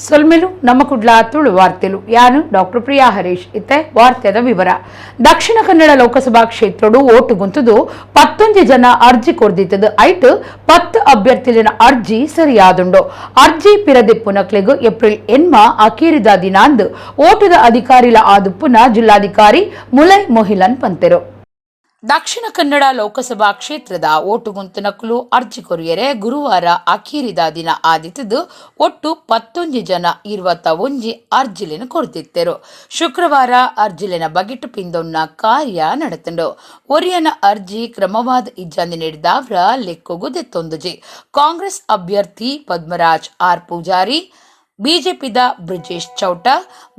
ಸೊಲ್ಮೆಲು ನಮ್ಮ ಕುಡ್ಲ ತುಳು ವಾರ್ತೆಲು. ಯಾನು ಡಾಕ್ಟರ್ ಪ್ರಿಯಾ ಹರೀಶ್. ಇತ್ತೆ ವಾರ್ತೆದ ವಿವರ. ದಕ್ಷಿಣ ಕನ್ನಡ ಲೋಕಸಭಾ ಕ್ಷೇತ್ರಡು ಓಟು ಗುಂತುದು 11 ಜನ ಅರ್ಜಿ ಕೊರ್ದಿತ್ತದು. ಐಟ್ 10 ಅಭ್ಯರ್ಥಿಲಿನ ಅರ್ಜಿ ಸರಿಯಾದುಂಡು. ಅರ್ಜಿ ಪಿರದಿಪ್ಪು ನಕ್ಲೆಗ್ ಏಪ್ರಿಲ್ ಎನ್ಮ ಅಕೇರಿದ ದಿನಾಂದ್ ಓಟುದ ಅಧಿಕಾರಿಲ ಆದುಪ್ಪುನ ಜಿಲ್ಲಾಧಿಕಾರಿ ಮುಲೈ ಮೊಹಿಲನ್ ಪಂತೆರು. ದಕ್ಷಿಣ ಕನ್ನಡ ಲೋಕಸಭಾ ಕ್ಷೇತ್ರದ ಓಟುಗುಂತುನಕುಲು ಅರ್ಜಿ ಕೊರಿಯರೆ ಗುರುವಾರ ಅಖೀರಿದ ದಿನ ಆದಿತ್ತದು. ಒಟ್ಟು 11 ಜನ 21 ಅರ್ಜಿಲೆನ್ ಕೊರ್ದಿತ್ತೆರು. ಶುಕ್ರವಾರ ಅರ್ಜಿಲೆನ ಬಗೆಟ್ ಪಿಂದೊನ್ನ ಕಾರ್ಯ ನಡತುಂಡು. ಒರಿಯನ ಅರ್ಜಿ ಕ್ರಮವಾದ ಇಜ್ಜಂದಿ ನೀಡಿದಾವ್ರ ಲೆಕ್ಕೊಗು ದೆತ್ತೊಂದುಜಿ. ಕಾಂಗ್ರೆಸ್ ಅಭ್ಯರ್ಥಿ ಪದ್ಮರಾಜ್ ಆರ್ ಪೂಜಾರಿ, ಬಿಜೆಪಿದ ಬ್ರಿಜೇಶ್ ಚೌಟ,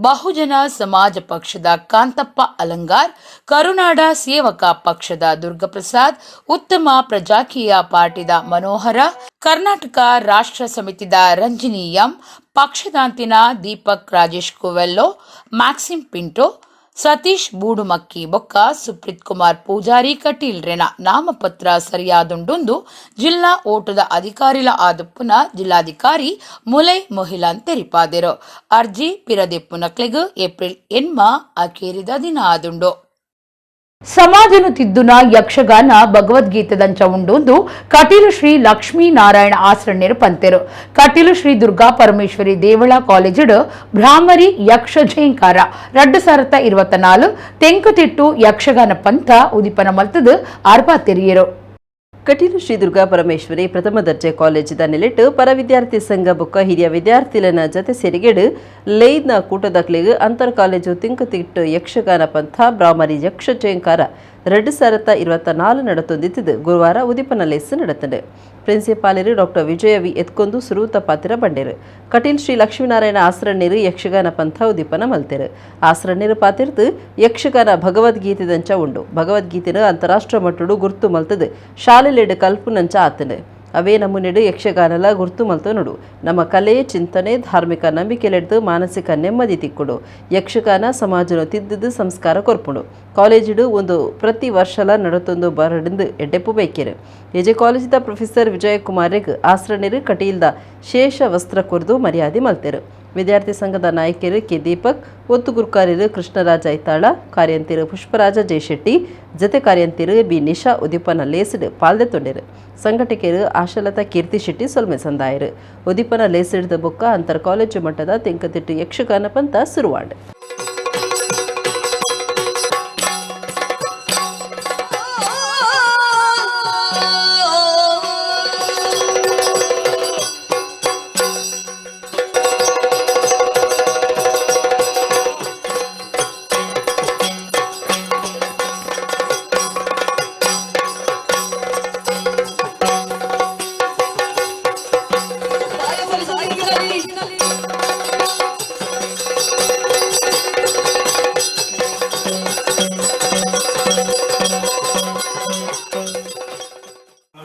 ಬಹುಜನ ಸಮಾಜ ಪಕ್ಷದ ಕಾಂತಪ್ಪ ಅಲಂಗಾರ್, ಕರುನಾಡ ಸೇವಕ ಪಕ್ಷದ ದುರ್ಗಪ್ರಸಾದ್, ಉತ್ತಮ ಪ್ರಜಾಕೀಯ ಪಾರ್ಟಿದ ಮನೋಹರ, ಕರ್ನಾಟಕ ರಾಷ್ಟ್ರ ಸಮಿತಿದ ರಂಜಿನಿ ಎಂ, ಪಕ್ಷದಾಂತಿನ ದೀಪಕ್ ರಾಜೇಶ್ ಕುವೆಲ್ಲೋ, ಮ್ಯಾಕ್ಸಿಮ್ ಪಿಂಟೋ, ಸತೀಶ್ ಬೂಡುಮಕ್ಕಿ ಬೊಕ್ಕ ಸುಪ್ರೀತ್ ಕುಮಾರ್ ಪೂಜಾರಿ ಕಟೀಲ್ ರೆನ ನಾಮಪತ್ರ ಸರಿಯಾದುಂಡುಂದು ಜಿಲ್ಲಾ ಓಟದ ಅಧಿಕಾರಿಲ ಆದುಪ್ಪುನ ಜಿಲ್ಲಾಧಿಕಾರಿ ಮುಲೈ ಮೊಹಿಲಾನ್ ತೆರಿಪಾದೆರು. ಅರ್ಜಿ ಪಿರದೆಪ್ಪುನಕ್ಲೆಗ್ ಏಪ್ರಿಲ್ ಎನ್ಮ ಅಕೇರಿದ ದಿನ ಆದುಂಡು. ಸಮಾಜನು ತಿದ್ದುನ ಯಕ್ಷಗಾನ ಭಗವದ್ಗೀತೆದಂಚ ಉಂಡೊಂದು ಕಟೀಲು ಶ್ರೀ ಲಕ್ಷ್ಮೀನಾರಾಯಣ ಆಸರಣ್ಯರು ಪಂತೆರು. ಕಟೀಲು ಶ್ರೀ ದುರ್ಗಾ ಪರಮೇಶ್ವರಿ ದೇವಳ ಕಾಲೇಜಿಡ್ ಭ್ರಾಮರಿ ಯಕ್ಷ ಜಯಂಕಾರ 2024 ತೆಂಕುತಿಟ್ಟು ಯಕ್ಷಗಾನ ಪಂಥ ಉದಿಪನ ಮಲ್ತದು ಆರ್ಬಾ ತೆರಿಯರು. ಕಟೀಲು ಶ್ರೀ ದುರ್ಗಾ ಪರಮೇಶ್ವರಿ ಪ್ರಥಮ ದರ್ಜೆ ಕಾಲೇಜಿದ ನೆಲೆಟ್ ಪರ ವಿದ್ಯಾರ್ಥಿ ಸಂಘ ಬೊಕ್ಕ ಹಿರಿಯ ವಿದ್ಯಾರ್ಥಿಲನ ಜತೆ ಸೇರಿಗೆಡು ಲೇಯ್ನ ಕೂಟದಕ್ಲೆಗ್ ಅಂತರ್ ಕಾಲೇಜು ತಿಂಕುತಿಟ್ಟು ಯಕ್ಷಗಾನ ಪಂಥ ಬ್ರಾಹ್ಮರಿ ಯಕ್ಷ ಜಯಂಕಾರ 2024 ನಡತೊಂದಿತ್ತಿದ್ದು ಗುರುವಾರ ಉದಿಪನ ಲೇಸ್ ನಡತಂಡು. ಪ್ರಿನ್ಸಿಪಾಲರು ಡಾಕ್ಟರ್ ವಿಜಯ ವಿ ಎತ್ಕೊಂದು ಸುರೂತ ಪಾತಿರ ಬಂಡೇರು. ಕಟೀಲ್ ಶ್ರೀ ಲಕ್ಷ್ಮೀನಾರಾಯಣ ಆಸರಣ್ಣೀರು ಯಕ್ಷಗಾನ ಪಂಥ ಉದಿಪನ ಮಲ್ತೆರು. ಆಸರಣ್ಣೀರು ಪಾತಿರ್ದು ಯಕ್ಷಗಾನ ಭಗವದ್ಗೀತೆದಂಚ ಉಂಡು. ಭಗವದ್ಗೀತೆನು ಅಂತಾರಾಷ್ಟ್ರ ಮಟ್ಟಡು ಗುರ್ತು ಮಲ್ತದು ಶಾಲೆಲೆಡ್ ಕಲ್ಪುನಂಚ ಆತನು. ಅವೇ ನಮೂನೆಡು ಯಕ್ಷಗಾನಲ ಗುರ್ತು ಮಲ್ತನುಡು. ನಮ್ಮ ಕಲೆ, ಚಿಂತನೆ, ಧಾರ್ಮಿಕ ನಂಬಿಕೆಲೆಡ್ದು ಮಾನಸಿಕ ನೆಮ್ಮದಿ ತಿಕ್ಕುಡು. ಯಕ್ಷಗಾನ ಸಮಾಜನು ತಿದ್ದುದು ಸಂಸ್ಕಾರ ಕೊರ್ಪುಂಡು. ಕಾಲೇಜಿಡು ಒಂದು ಪ್ರತಿ ವರ್ಷಲ ನಡತೊಂದು ಬರಡಿಂದು ಎಡ್ಡೆಪ್ಪು ಬೇಕೇರು. ಎಜೆ ಕಾಲೇಜಿದ ಪ್ರೊಫೆಸರ್ ವಿಜಯಕುಮಾರ್ಗ್ ಆಸರಣಿರು ಕಟೀಲ್ದ ಶೇಷ ವಸ್ತ್ರ ಕೊರ್ದು ಮರ್ಯಾದೆ ಮಲ್ತೆರು. ವಿದ್ಯಾರ್ಥಿ ಸಂಘದ ನಾಯಕರು ಕೆ ದೀಪಕ್, ಒತ್ತು ಗುರುಕಾರ್ಯರು ಕೃಷ್ಣರಾಜ ಐತಾಳ, ಕಾರ್ಯಂತಿರು ಪುಷ್ಪರಾಜ ಜಯಶೆಟ್ಟಿ, ಜತೆ ಕಾರ್ಯಂತಿರು ಬಿ ನಿಶಾ ಉದಿಪನ ಲೇಸಿಡು ಪಾಲ್ದೆ ತೊಂಡೆರು. ಸಂಘಟಕರು ಆಶಲತಾ ಕೀರ್ತಿ ಶೆಟ್ಟಿ ಸೊಲ್ಮೆ ಸಂದಾಯರು. ಉದಿಪನ ಲೇಸಿಡ್ದ ಬೊಕ್ಕ ಅಂತರ್ ಕಾಲೇಜು ಮಟ್ಟದ ತೆಂಕತಿಟ್ಟು ಯಕ್ಷಗಾನ ಪಂಥ ಸುರುವಾಂಡ್.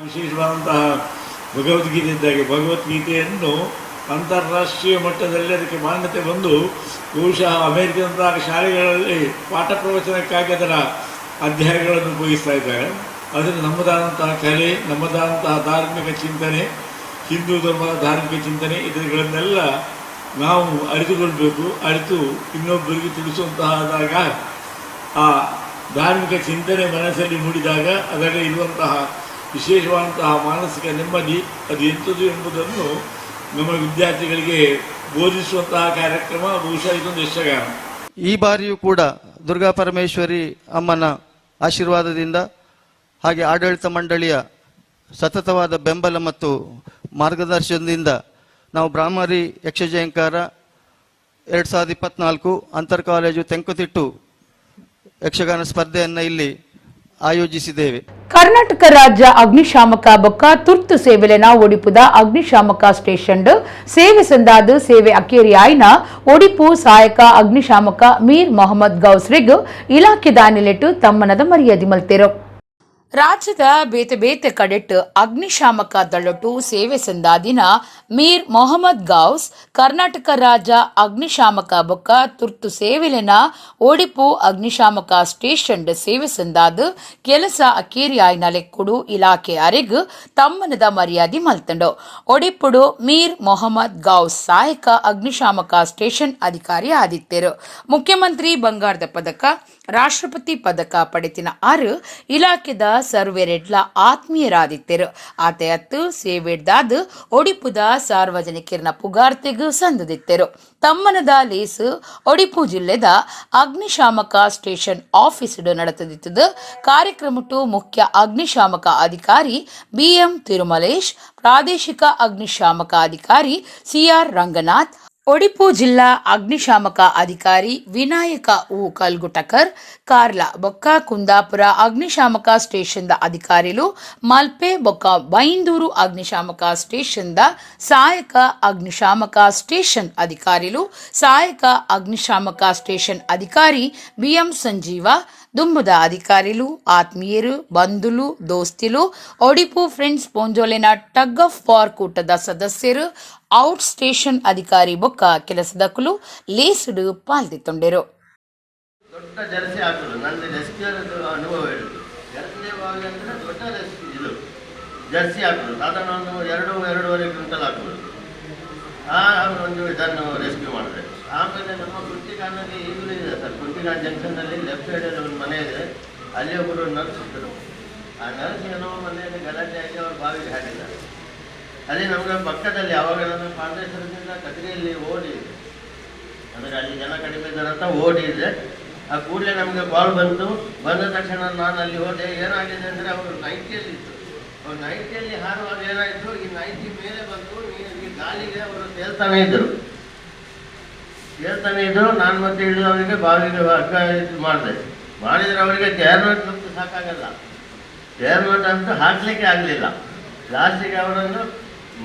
ವಿಶೇಷವಾದಂತಹ ಭಗವದ್ಗೀತೆ ಇದ್ದಾಗೆ ಭಗವದ್ಗೀತೆಯನ್ನು ಅಂತಾರಾಷ್ಟ್ರೀಯ ಮಟ್ಟದಲ್ಲಿ ಅದಕ್ಕೆ ಮಾನ್ಯತೆ ಬಂದು ಬಹುಶಃ ಅಮೆರಿಕದಂತಹ ಶಾಲೆಗಳಲ್ಲಿ ಪಾಠ ಪ್ರವಚನಕ್ಕಾಗಿ ಅದರ ಅಧ್ಯಾಯಗಳನ್ನು ಉಪಯೋಗಿಸ್ತಾ ಇದ್ದಾರೆ. ಅದನ್ನು ನಮ್ಮದಾದಂತಹ ಕಲೆ, ನಮ್ಮದಾದಂತಹ ಧಾರ್ಮಿಕ ಚಿಂತನೆ, ಹಿಂದೂ ಧರ್ಮದ ಧಾರ್ಮಿಕ ಚಿಂತನೆ, ಇವುಗಳನ್ನೆಲ್ಲ ನಾವು ಅರಿತುಕೊಳ್ಬೇಕು. ಅರಿತು ಇನ್ನೊಬ್ಬರಿಗೆ ತಿಳಿಸುವಂತಹದಾಗ, ಆ ಧಾರ್ಮಿಕ ಚಿಂತನೆ ಮನಸ್ಸಲ್ಲಿ ಮೂಡಿದಾಗ ಅದರಲ್ಲಿ ಇರುವಂತಹ ವಿಶೇಷವಾದಂತಹ ಮಾನಸಿಕ ನೆಮ್ಮದಿ ಅದು ಎಂಥದ್ದು ಎಂಬುದನ್ನು ನಮ್ಮ ವಿದ್ಯಾರ್ಥಿಗಳಿಗೆ ಬೋಧಿಸುವಂತಹ ಕಾರ್ಯಕ್ರಮ ಬಹುಶಃ ಇದೊಂದು ಯಕ್ಷಗಾನ. ಈ ಬಾರಿಯೂ ಕೂಡ ದುರ್ಗಾ ಪರಮೇಶ್ವರಿ ಅಮ್ಮನ ಆಶೀರ್ವಾದದಿಂದ ಹಾಗೆ ಆಡಳಿತ ಮಂಡಳಿಯ ಸತತವಾದ ಬೆಂಬಲ ಮತ್ತು ಮಾರ್ಗದರ್ಶನದಿಂದ ನಾವು ಬ್ರಾಹ್ಮರಿ ಯಕ್ಷಜಯಂಕಾರ 2024 ಅಂತರ್ ಕಾಲೇಜು ತೆಂಕುತಿಟ್ಟು ಯಕ್ಷಗಾನ ಸ್ಪರ್ಧೆಯನ್ನು ಇಲ್ಲಿ ಆಯೋಜಿಸಿದ್ದೇವೆ. ಕರ್ನಾಟಕ ರಾಜ್ಯ ಅಗ್ನಿಶಾಮಕ ಬೊಕ್ಕ ತುರ್ತು ಸೇವೆಲೆನ ಒಡಿಪುದ ಅಗ್ನಿಶಾಮಕ ಸ್ಟೇಷನ್ ಸೇವೆ ಸಂದಾದ ಸೇವೆ ಅಕೇರಿಯಾಯಿನ ಒಡಿಪು ಸಹಾಯಕ ಅಗ್ನಿಶಾಮಕ ಮೀರ್ ಮೊಹಮ್ಮದ್ ಗೌಸ್ರಿಗ್ ಇಲಾಖೆ ದಾನಿಲೆಟ್ಟು ತಮ್ಮನದ ಮರ್ಯಾದೆ ಮಲ್ತೆರು. ರಾಜ್ಯದ ಬೇತೆ ಬೇತೆ ಕಡೆಟ್ ಅಗ್ನಿಶಾಮಕ ದಳಟು ಸೇವೆ ಸಂದಾದಿನ ಮೀರ್ ಮೊಹಮ್ಮದ್ ಗೌಸ್ ಕರ್ನಾಟಕ ರಾಜ್ಯ ಅಗ್ನಿಶಾಮಕ ಬೊಕ್ಕ ತುರ್ತು ಸೇವೆಲೆನ ಒಡಿಪು ಅಗ್ನಿಶಾಮಕ ಸ್ಟೇಷನ್ ಸೇವೆ ಸಂದಾದ್ ಕೆಲಸ ಅಕೇರಿಯಾಯಿನ ಲೆಕ್ಕುಡು ಇಲಾಖೆ ಅರೆಗ್ ತಮ್ಮನದ ಮರ್ಯಾದೆ ಮಲ್ತಂಡು. ಒಡಿಪುಡು ಮೀರ್ ಮೊಹಮ್ಮದ್ ಗೌಸ್ ಸಹಾಯಕ ಅಗ್ನಿಶಾಮಕ ಸ್ಟೇಷನ್ ಅಧಿಕಾರಿ ಆದಿತ್ಯರು. ಮುಖ್ಯಮಂತ್ರಿ ಬಂಗಾರದ ಪದಕ, ರಾಷ್ಟ್ರಪತಿ ಪದಕ ಪಡೆತಿನ ಆರು ಇಲಾಖೆದ ಸರ್ವೆರೆಡ್ಲ ಆತ್ಮೀಯರಾದಿತ್ತೆರು. ಆತೆ ಅತ್ತು ಸೇವೆಡ್ದಾದ್ ಒಡಿಪುದ ಸಾರ್ವಜನಿಕರ್ನ ಪುಗಾರ್ತೆಗ್ ಸಂದದಿತ್ತೆರು. ತಮ್ಮನದ ಲೇಸ್ ಒಡಿಪು ಜಿಲ್ಲೆದ ಅಗ್ನಿಶಾಮಕ ಸ್ಟೇಷನ್ ಆಫೀಸ್ ನಡೆತದಿತ್ತದು. ಕಾರ್ಯಕ್ರಮಟ್ಟು ಮುಖ್ಯ ಅಗ್ನಿಶಾಮಕ ಅಧಿಕಾರಿ ಬಿಎಂ ತಿರುಮಲೇಶ್, ಪ್ರಾದೇಶಿಕ ಅಗ್ನಿಶಾಮಕ ಅಧಿಕಾರಿ ಸಿಆರ್ ರಂಗನಾಥ್, ಒಡಿಪು ಜಿಲ್ಲಾ ಅಗ್ನಿಶಾಮಕ ಅಧಿಕಾರಿ ವಿನಾಯಕ ಉ ಕಲ್ಗುಟಕರ್, ಕಾರ್ಲ ಬೊಕ್ಕ ಕುಂದಾಪುರ ಅಗ್ನಿಶಾಮಕ ಸ್ಟೇಷನ್ದ ಅಧಿಕಾರಿಲು, ಮಲ್ಪೆ ಬೊಕ್ಕ ಬೈಂದೂರು ಅಗ್ನಿಶಾಮಕ ಸ್ಟೇಷನ್ದ ಸಹಾಯಕ ಅಗ್ನಿಶಾಮಕ ಸ್ಟೇಷನ್ ಅಧಿಕಾರಿಲು, ಸಹಾಯಕ ಅಗ್ನಿಶಾಮಕ ಸ್ಟೇಷನ್ ಅಧಿಕಾರಿ ಬಿಎಂ ಸಂಜೀವ, ದುಂಬುದ ಅಧಿಕಾರಿಲು, ಆತ್ಮೀಯರು, ಬಂಧುಲು, ದೋಸ್ತಿಲು, Odipu friends ಪೊಂಜೋಲೆನ tug of war ಕೂಟದ ಸದಸ್ಯರು, ಔಟ್ ಸ್ಟೇಷನ್ ಅಧಿಕಾರಿ ಬೊಕ್ಕ ಕೆಲಸದಕುಲು ಲೇಸುಡು ಪಾಲ್ದಿತ್ತೊಂಡೆರು. ದೊಡ್ಡ ಜರ್ಸಿ ಹಾಕೋದು ನನ್ನ ರೆಸ್ಕ್ಯೂರ್ ಅನುಭವ ಹೇಳುದು. ಎರಡನೇ ಬಾವಿ ಅಂದರೆ ದೊಡ್ಡ ರೆಸ್ಕ್ಯೂ ಇದು ಜರ್ಸಿ ಹಾಕೋದು ಸಾಧಾರಣ ಒಂದು 2-2.5 ಕ್ವಿಂಟಲ್ ಹಾಕೋದು. ಆ ಒಂದು ಇದನ್ನು ರೆಸ್ಕ್ಯೂ ಮಾಡಿದೆ. ಆಮೇಲೆ ನಮ್ಮ ಕುಂಟಿಕಾನಲ್ಲಿ ಈಗಲೂ ಇದೆ ಸರ್. ಕುಂಟಿಕಾನ್ ಜಂಕ್ಷನ್ನಲ್ಲಿ ಲೆಫ್ಟ್ ಸೈಡಲ್ಲಿ ಒಂದು ಮನೆ ಇದೆ. ಅಲ್ಲಿ ಒಬ್ಬರು ನರ್ಸ್ ಇದ್ದರು. ಆ ನರ್ಸ್ ಏನೋ ಮನೆಯಲ್ಲಿ ಗಲಾಟೆ ಆಗಿ ಅವರು ಬಾವಿಗೆ ಹಾಕಿದ್ದಾರೆ. ಅಲ್ಲಿ ನಮಗೆ ಪಕ್ಕದಲ್ಲಿ ಆವಾಗ ನಾನು ಪಾಂಡೇಶ್ವರದಿಂದ ಕದ್ರಿಯಲ್ಲಿ ಓಡಿ ಇದೆ, ಅಂದರೆ ಅಲ್ಲಿ ಜನ ಕಡಿಮೆ ಇದ್ದಾರೆ ಅಂತ ಓಡಿ ಇದೆ. ಆ ಕೂಡಲೇ ನಮಗೆ ಕಾಲ್ ಬಂತು. ಬಂದ ತಕ್ಷಣ ನಾನು ಅಲ್ಲಿ ಹೋದೆ. ಏನಾಗಿದೆ ಅಂದರೆ ಅವರು ನೈಟಿಯಲ್ಲಿ ಇತ್ತು. ಅವ್ರು ನೈಟಿಯಲ್ಲಿ ಹಾರುವಾಗ ಏನಾಯಿತು, ಈ ನೈಟಿ ಮೇಲೆ ಬಂತು. ಈ ಗಾಳಿಗೆ ಅವರು ತೇಲ್ತಾನೆ ಇದ್ದರು, ತೇಲ್ತಾನೆ ಇದ್ದರು. ನಾನು ಮತ್ತೆ ಇಳಿದು ಅವರಿಗೆ ಬಾವಿಗೆ ಹಗ್ಗ ಇದು ಮಾಡಿದೆ. ಮಾಡಿದರೆ ಅವರಿಗೆ ಚೇರ್ಮೆಂಟ್ ಅಂತೂ ಸಾಕಾಗಲ್ಲ, ಚೇರ್ಮೆಂಟ್ ಅಂತೂ ಹಾಕಲಿಕ್ಕೆ ಆಗಲಿಲ್ಲ. ಲಾಸ್ಟಿಗೆ ಅವರನ್ನು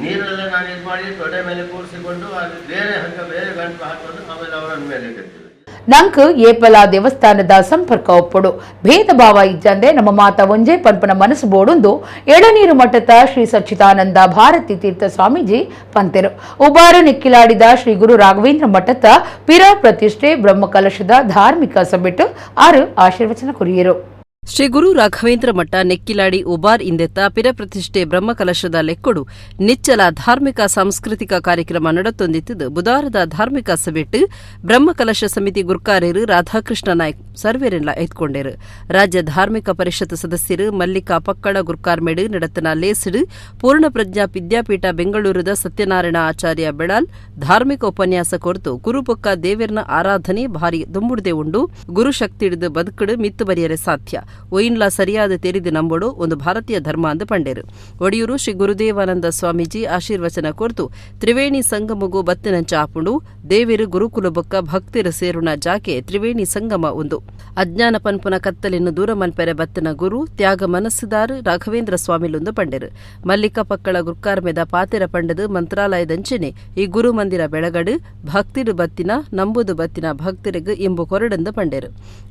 ನೀರಲ್ಲೇ ನಾನು ಇದು ಮಾಡಿ ತೊಡೆ ಮೇಲೆ ಕೂರಿಸಿಕೊಂಡು ಅಲ್ಲಿ ಬೇರೆ ಹಗ್ಗ ಬೇರೆ ಗಂಟು ಹಾಕೊಂಡು ಆಮೇಲೆ ಅವರನ್ನು ಮೇಲೆ ಕಟ್ಟಿದ್ವಿ. ನಂಕ್ ಏಪಲ ದೇವಸ್ಥಾನದ ಸಂಪರ್ಕ ಒಪ್ಪಡು, ಭೇದ ಭಾವ ಇಜ್ಜಂದೆ ನಮ್ಮ ಮಾತ ಒಂಜೆ ಪನ್ಪನ ಮನಸ್ಸು ಬೋಡುಂದು ಎಳನೀರು ಮಠದ ಶ್ರೀ ಸಚ್ಚಿದಾನಂದ ಭಾರತಿ ತೀರ್ಥ ಸ್ವಾಮೀಜಿ ಪಂತೆರು. ಉಬಾರು ನಿಕ್ಕಿಲಾಡಿದ ಶ್ರೀ ಗುರು ರಾಘವೇಂದ್ರ ಮಠದ ಪಿರ ಪ್ರತಿಷ್ಠೆ ಬ್ರಹ್ಮಕಲಶದ ಧಾರ್ಮಿಕ ಸಭೆಟ್ಟು ಆರು ಆಶೀರ್ವಚನ ಕುರಿಯರು. ಶ್ರೀ ಗುರು ರಾಘವೇಂದ್ರ ಮಠ ನೆಕ್ಕಿಲಾಡಿ ಉಬಾರ್ ಇಂದೆತ್ತ ಪಿರಪ್ರತಿಷ್ಠೆ ಬ್ರಹ್ಮಕಲಶದ ಲೆಕ್ಕೊಡು ನಿಚ್ಚಲ ಧಾರ್ಮಿಕ ಸಾಂಸ್ಕೃತಿಕ ಕಾರ್ಯಕ್ರಮ ನಡತೊಂದಿತ್ತದು. ಬುಧಾರದ ಧಾರ್ಮಿಕ ಸಭೆಟ್ಟು ಬ್ರಹ್ಮಕಲಶ ಸಮಿತಿ ಗುರ್ಕಾರ್ಯರು ರಾಧಾಕೃಷ್ಣ ನಾಯ್ಕ್ ಸರ್ವೇರೆಲ್ಲ ಎತ್ಕೊಂಡೇರು. ರಾಜ್ಯ ಧಾರ್ಮಿಕ ಪರಿಷತ್ ಸದಸ್ಯರು ಮಲ್ಲಿಕಾ ಪಕ್ಕಳ ಗುರ್ಕಾರ್ಮೇಡು ನಡತನ ಲೇಸಿಡು ಪೂರ್ಣಪ್ರಜ್ಞಾ ವಿದ್ಯಾಪೀಠ ಬೆಂಗಳೂರದ ಸತ್ಯನಾರಾಯಣ ಆಚಾರ್ಯ ಬೆಳಾಲ್ ಧಾರ್ಮಿಕ ಉಪನ್ಯಾಸ ಕೊರ್ತು ಗುರುಬೊಕ್ಕ ದೇವೆರ್ನ ಆರಾಧನೆ ಭಾರಿ ದುಂಬುಡ್ದೆ ಉಂಡು, ಗುರು ಶಕ್ತಿ ಹಿಡಿದು ಬದುಕಡು ಮಿತ್ತು ಬರಿಯರೆ ಸಾಧ್ಯ, ಒಯಿನ್ಲಾ ಸರಿಯಾದ ತೆರಿದು ನಂಬೋಡು ಒಂದು ಭಾರತೀಯ ಧರ್ಮ ಅಂದು ಪಂಡೇರು. ಒಡಿಯೂರು ಶ್ರೀ ಗುರುದೇವಾನಂದ ಸ್ವಾಮೀಜಿ ಆಶೀರ್ವಚನ ಕೊರ್ತು ತ್ರಿವೇಣಿ ಸಂಗಮಗು ಬತ್ತಿನಂಚ ಆಪುಂಡು, ದೇವಿರು ಗುರುಕುಲ ಬೊಕ್ಕ ಭಕ್ತಿರು ಸೇರುಣ ಜಾಕೆ ತ್ರಿವೇಣಿ ಸಂಗಮ ಒಂದು, ಅಜ್ಞಾನ ಪನ್ಪುನ ಕತ್ತಲಿನ್ನು ದೂರ ಮನ್ಪೆರೆ ಬತ್ತಿನ ಗುರು ತ್ಯಾಗ ಮನಸ್ಸುದಾರು ರಾಘವೇಂದ್ರ ಸ್ವಾಮಿಲೊಂದು ಪಂಡೆರು. ಮಲ್ಲಿಕ ಪಕ್ಕಳ ಗುರ್ಕಾರ್ಮೆದ ಪಾತೆರ ಪಂಡದು ಮಂತ್ರಾಲಯದಂಚೆನೆ ಈ ಗುರು ಮಂದಿರ ಬೆಳಗಡು ಭಕ್ತಿರು ಬತ್ತಿನ ನಂಬುದು ಬತ್ತಿನ ಭಕ್ತರಿಗೂ ಇಂಬು ಕೊರಡೆಂದು ಪಂಡೆರು.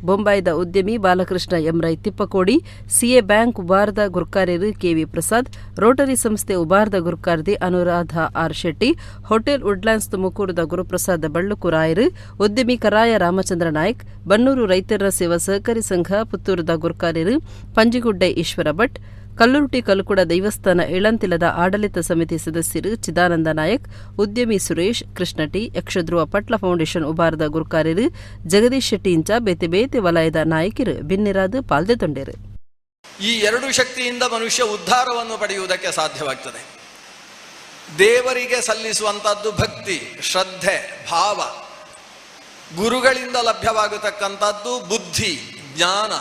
ಬೊಂಬಾಯಿದ ಉದ್ಯಮಿ Balakrishna M Rai Tippakodi, CA bank ಉಬಾರದ ಗುರ್ಕಾರ್ಯರು ಕೆವಿ ಪ್ರಸಾದ್, ರೋಟರಿ ಸಂಸ್ಥೆ ಉಬಾರದ ಗುರ್ಕಾರ್ದಿ Anuradha R Shetty, hotel Woodlands ತುಮಕೂರುದ ಗುರುಪ್ರಸಾದ್ ಬಳ್ಳುಕುರಾಯರು, ಉದ್ಯಮಿ ಕರಾಯ ರಾಮಚಂದ್ರ ನಾಯ್ಕ್, ಬನ್ನೂರು ರೈತರ ಸೇವಾ ಸಹಕಾರಿ ಸಂಘ ಪುತ್ತೂರುದ ಗುರ್ಕಾರ್ಯರು ಪಂಜಿಗುಡ್ಡೆ ಈಶ್ವರ ಭಟ್, ಕಲ್ಲುರ್ಟಿ ಕಲ್ಕುಡ ದೇವಸ್ಥಾನ ಇಳಂತಿಲದ ಆಡಳಿತ ಸಮಿತಿ ಸದಸ್ಯರು ಚಿದಾನಂದ ನಾಯಕ್, ಉದ್ಯಮಿ ಸುರೇಶ್ ಕೃಷ್ಣಟಿ, ಯಕ್ಷಧ್ರುವ ಪಟ್ಲ ಫೌಂಡೇಶನ್ ಉಬಾರದ ಗುರ್ಕಾರ್ಯರು ಜಗದೀಶ್ ಶೆಟ್ಟಿ ಇಂಚ ಬೇತೆ ಬೇತೆ ವಲಯದ ನಾಯಕರು ಬಿನ್ನಿರಾದ ಪಾಲ್ದೆ ತೊಂಡೇರು. ಈ ಎರಡು ಶಕ್ತಿಯಿಂದ ಮನುಷ್ಯ ಉದ್ಧಾರವನ್ನು ಪಡೆಯುವುದಕ್ಕೆ ಸಾಧ್ಯವಾಗ್ತದೆ. ದೇವರಿಗೆ ಸಲ್ಲಿಸುವಂಥದ್ದು ಭಕ್ತಿ, ಶ್ರದ್ಧೆ, ಭಾವ. ಗುರುಗಳಿಂದ ಲಭ್ಯವಾಗತಕ್ಕಂಥದ್ದು ಬುದ್ಧಿ, ಜ್ಞಾನ.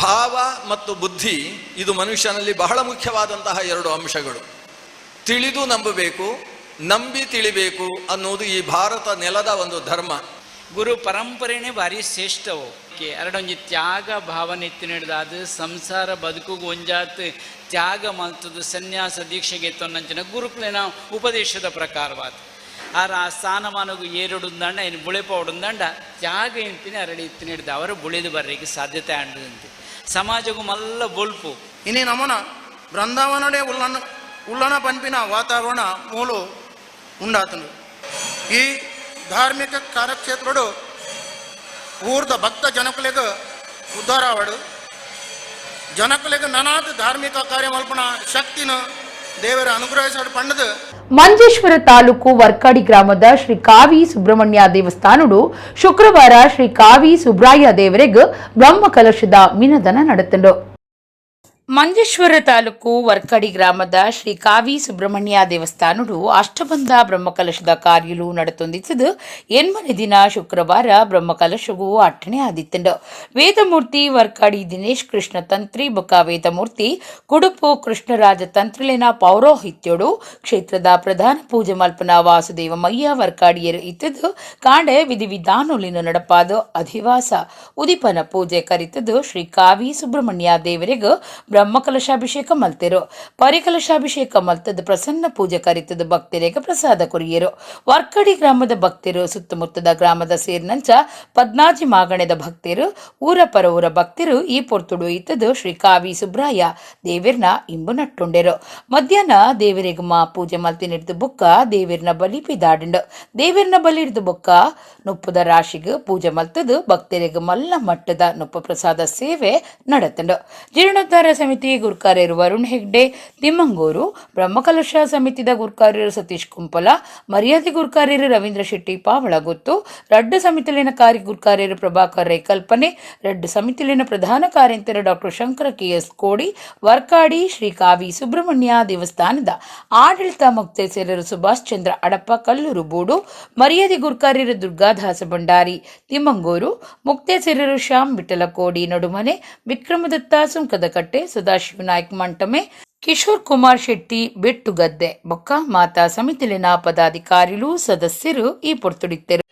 ಭಾವ ಮತ್ತು ಬುದ್ಧಿ ಇದು ಮನುಷ್ಯನಲ್ಲಿ ಬಹಳ ಮುಖ್ಯವಾದಂತಹ ಎರಡು ಅಂಶಗಳು. ತಿಳಿದು ನಂಬಬೇಕು, ನಂಬಿ ತಿಳಿಬೇಕು ಅನ್ನುವುದು ಈ ಭಾರತ ನೆಲದ ಒಂದು ಧರ್ಮ. ಗುರು ಪರಂಪರೆನೇ ಭಾರಿ ಶ್ರೇಷ್ಠವು. ಎರಡೊಂಜಿ ತ್ಯಾಗ ಭಾವನೆ ಎತ್ತಿ ನೀಡಿದ ಸಂಸಾರ ಬದುಕುಗು ಒಂಜಾತ್ ತ್ಯಾಗ ಮಲ್ತದ್ದು ಸನ್ಯಾಸ ದೀಕ್ಷೆಗೆ ತೊನ್ನಂಚಿನ ಗುರುಕುಲಿನ ಉಪದೇಶದ ಪ್ರಕಾರವಾದ ಆರ ಆ ಸ್ಥಾನಮಾನಗು ಏರುಡುಂದಂಡ ಏನು ಬುಳೆಪೌಡುಂದಂಡ ತ್ಯಾಗ ಇಂತಿನ ಅರಳಿ ಇತ್ತು ನೀಡಿದ ಅವರು ಬುಳಿದು ಬರ್ಲಿಕ್ಕೆ ಸಾಧ್ಯತೆ ಆಂಡದಂತೆ. ಸಮಾಜಗೂ ಮಲ್ಲ ಬೊಲ್ಪು. ಇನಿ ನಮನ ಬೃಂದಾವನಡೆ ಉಲ್ಲನ ಉಲ್ಲನ ಪನ್ಪಿನ ವಾತಾವರಣ ಮೂಲು ಉಂಡಾತನು. ಈ ಧಾರ್ಮಿಕ ಕಾರ್ಯಕ್ಷೇತ್ರಡು ಊರ್ದ ಭಕ್ತ ಜನಕುಲೆಗ್ ಉದ್ಧಾರ ಆವಡು, ಜನಕುಲೆಗ್ ನನಾದ ಧಾರ್ಮಿಕ ಕಾರ್ಯಮಲ್ಪನ ಶಕ್ತಿನ ದೇವರ ಅನುಗ್ರಹಿಸಾಡು ಪಂಡದು. ಮಂಜೇಶ್ವರ ತಾಲೂಕು ವರ್ಕಾಡಿ ಗ್ರಾಮದ ಶ್ರೀ ಕಾವಿ ಸುಬ್ರಹ್ಮಣ್ಯ ದೇವಸ್ಥಾನಡು ಶುಕ್ರವಾರ ಶ್ರೀ ಕಾವಿ ಸುಬ್ರಾಯ ದೇವರೆಗ್ ಬ್ರಹ್ಮ ಕಲಶದ ಮಿನದನ ನಡೆತಂಡು. ಮಂಜೇಶ್ವರ ತಾಲೂಕು ವರ್ಕಡಿ ಗ್ರಾಮದ ಶ್ರೀ ಕಾವಿ ಸುಬ್ರಹ್ಮಣ್ಯ ದೇವಸ್ಥಾನಡು ಅಷ್ಟಬಂಧ ಬ್ರಹ್ಮಕಲಶದ ಕಾರ್ಯಲು ನಡೆತೊಂದಿತ್ತದು. ಎನ್ಮನೆ ದಿನ ಶುಕ್ರವಾರ ಬ್ರಹ್ಮಕಲಶಗೂ ಅಟ್ಟಣೆ ಆದಿತ್ತಂಡು. ವೇದಮೂರ್ತಿ ವರ್ಕಾಡಿ ದಿನೇಶ್ ಕೃಷ್ಣ ತಂತ್ರಿ ಬೊಕ್ಕ ವೇದಮೂರ್ತಿ ಕುಡುಪು ಕೃಷ್ಣರಾಜ ತಂತ್ರಿಲೇನ ಪೌರೋಹಿತ್ಯಡು ಕ್ಷೇತ್ರದ ಪ್ರಧಾನ ಪೂಜೆ ಮಲ್ಪನ ವಾಸುದೇವ ಮಯ್ಯ ವರ್ಕಾಡಿಯರು ಇತ್ತದು. ಕಾಂಡೆ ವಿಧಿವಿಧಾನೊಲಿನ ನಡಪಾದ ಅಧಿವಾಸ ಉದಿಪನ ಪೂಜೆ ಕರಿತದು ಶ್ರೀ ಕಾವಿ ಸುಬ್ರಹ್ಮಣ್ಯ ದೇವರಿಗೆ ಬ್ರಹ್ಮಕಲಶಾಭಿಷೇಕ ಮಲ್ತೆರು. ಪರಿಕಲಶಾಭಿಷೇಕ ಮಲ್ತದ ಪ್ರಸನ್ನ ಪೂಜೆ ಕರಿತದ ಭಕ್ತರಿಗೆ ಪ್ರಸಾದ ಕೊರಿಯರು. ವರ್ಕಡಿ ಗ್ರಾಮದ ಭಕ್ತರು, ಸುತ್ತಮುತ್ತದ ಗ್ರಾಮದ ಸೇರಿನಂಚ ಪದ್ನಾಜಿ ಮಾಗಣದ ಭಕ್ತರು, ಊರ ಪರ ಊರ ಭಕ್ತರು ಈ ಪೊರ್ತುಡು ಇತ್ತದು ಶ್ರೀ ಕಾವಿ ಸುಬ್ರಾಯ ದೇವಿರ್ನ ಇಂಬು ನಟ್ಟುಂಡೆರು. ಮಧ್ಯಾಹ್ನ ದೇವರಿಗೆ ಮಾ ಪೂಜೆ ಮಲ್ತಿನಿಡ್ದು ಬುಕ್ಕ ದೇವಿರ್ನ ಬಲಿ ಪಿದಾಡಿಂಡು. ದೇವಿರ್ನ ಬಲಿ ಹಿಡ್ದು ಬುಕ್ಕ ನುಪ್ಪುದ ರಾಶಿಗೆ ಪೂಜೆ ಮಲ್ತದು ಭಕ್ತರಿಗೆ ಮಲ್ಲ ಮಟ್ಟದ ನುಪ್ಪು ಪ್ರಸಾದ ಸೇವೆ ನಡೆತಂಡು. ಜೀರ್ಣೋದ್ಧಾರ ಸಮಿತಿ ಗುರ್ಕಾರ್ಯರು ವರುಣ್ ಹೆಗ್ಡೆ ತಿಮ್ಮಂಗೂರು, ಬ್ರಹ್ಮಕಲಶ ಸಮಿತಿದ ಗುರ್ಕಾರ್ಯರು ಸತೀಶ್ ಕುಂಪಲ, ಮರ್ಯಾದೆ ಗುರ್ಕಾರ್ಯರು ರವೀಂದ್ರ ಶೆಟ್ಟಿ ಪಾವಳಗುತ್ತು, ರಡ್ಡು ಸಮಿತಿಲಿನ ಕಾರ್ಯ ಗುರ್ಕಾರ್ಯರು ಪ್ರಭಾಕರ್ ರೈ ಕಲ್ಪನೆ, ರಡ್ಡು ಸಮಿತಿಲಿನ ಪ್ರಧಾನ ಕಾರ್ಯಂತರು ಡಾಕ್ಟರ್ ಶಂಕರ ಕೆಎಸ್ ಕೋಡಿ, ವರ್ಕಾಡಿ ಶ್ರೀ ಕಾವಿ ಸುಬ್ರಹ್ಮಣ್ಯ ದೇವಸ್ಥಾನದ ಆಡಳಿತ ಮೊಕ್ತೇಸರರು ಸುಭಾಷ್ ಚಂದ್ರ ಅಡಪ ಕಲ್ಲೂರು ಬೂಡು, ಮರ್ಯಾದೆ ಗುರ್ಕಾರ್ಯರು ದುರ್ಗಾದಾಸ ಭಂಡಾರಿ ತಿಮ್ಮಂಗೂರು, ಮುಕ್ತೇಸರರು ಶ್ಯಾಮ್ ವಿಠಲಕೋಡಿ ನಡುಮನೆ, ವಿಕ್ರಮದತ್ತ ಸುಂಕದಕಟ್ಟೆ, ಸದಾಶಿವ ನಾಯ್ಕ ಮಂಟಮೆ, ಕಿಶೋರ್ ಕುಮಾರ್ ಶೆಟ್ಟಿ ಬೆಟ್ಟುಗದ್ದೆ ಬೊಕ್ಕ ಮಾತಾ ಸಮಿತಿಲಿನ ಪದಾಧಿಕಾರಿಲು ಸದಸ್ಯರು ಈ ಪೊರ್ತುಡಿತ್ತೆರು.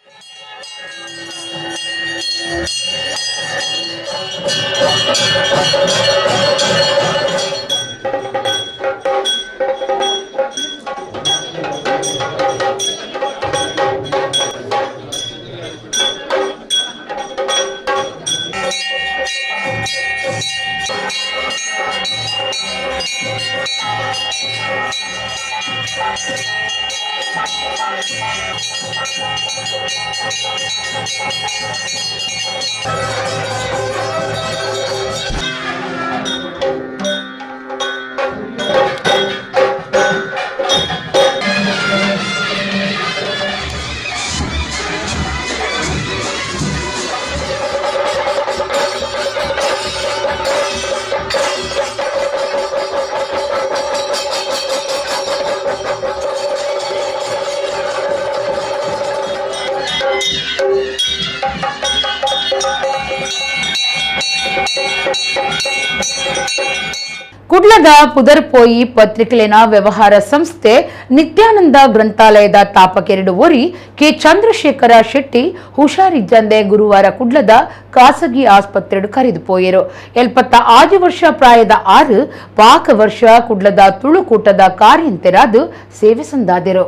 ಕುಡ್ಲದ ಪುದರ್ಪೋಯಿ ಪತ್ರಿಕೆಲಿನ ವ್ಯವಹಾರ ಸಂಸ್ಥೆ ನಿತ್ಯಾನಂದ ಗ್ರಂಥಾಲಯದ ತಾಪಕೆರಡು ಓರಿ ಕೆ ಚಂದ್ರಶೇಖರ ಶೆಟ್ಟಿ ಹುಷಾರಿಜ್ಜಂದೆ ಗುರುವಾರ ಕುಡ್ಲದ ಖಾಸಗಿ ಆಸ್ಪತ್ರೆಡು ಕರೆದು ಪೋಯರು. 76 ವರ್ಷ ಪ್ರಾಯದ 6 ಪಾಕ ವರ್ಷ ಕುಡ್ಲದ ತುಳುಕೂಟದ ಕಾರ್ಯಂತೆರಾದು ಸೇವೆ ಸಂದಾದರು.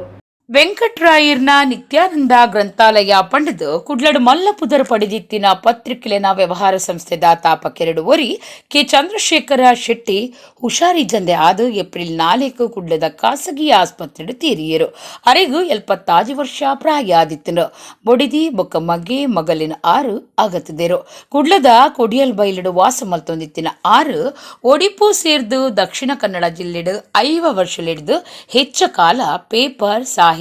ವೆಂಕಟ್ರಾಯರ್ನ ನಿತ್ಯಾನಂದ ಗ್ರಂಥಾಲಯ ಪಂಡದು ಕುಡ್ಲಡು ಮಲ್ಲ ಪುದರ್ ಪಡೆದಿತ್ತಿನ ಪತ್ರಿಕೆಲೆನ ವ್ಯವಹಾರ ಸಂಸ್ಥೆದ ತಾಪಕೆರಡು ಒರಿ ಕೆ ಚಂದ್ರಶೇಖರ ಶೆಟ್ಟಿ ಹುಷಾರಿಜ್ಜಂದೆ ಆದು ಏಪ್ರಿಲ್ 4 ಕುಡ್ಲದ ಖಾಸಗಿ ಆಸ್ಪತ್ರೆಡು ತೀರಿಯರು. ಅರೆಗು 75 ವರ್ಷ ಪ್ರಾಯ ಆದಿತ್ತನು. ಬೊಡಿದಿ ಬೊಕ್ಕ ಮಗೆ ಮಗಲಿನ 6 ಅಗತ್ತದಿರು. ಕುಡ್ಲದ ಕೊಡಿಯಲ್ ಬೈಲಡು ವಾಸ ಮಲ್ತೊಂದಿತ್ತಿನ 6 ಒಡಿಪು ಸೇರ್ದು ದಕ್ಷಿಣ ಕನ್ನಡ ಜಿಲ್ಲೆಡು 5 ವರ್ಷಲಿಡ್ದು ಹೆಚ್ಚ ಕಾಲ ಪೇಪರ್, ಸಾಹಿತ್ಯ,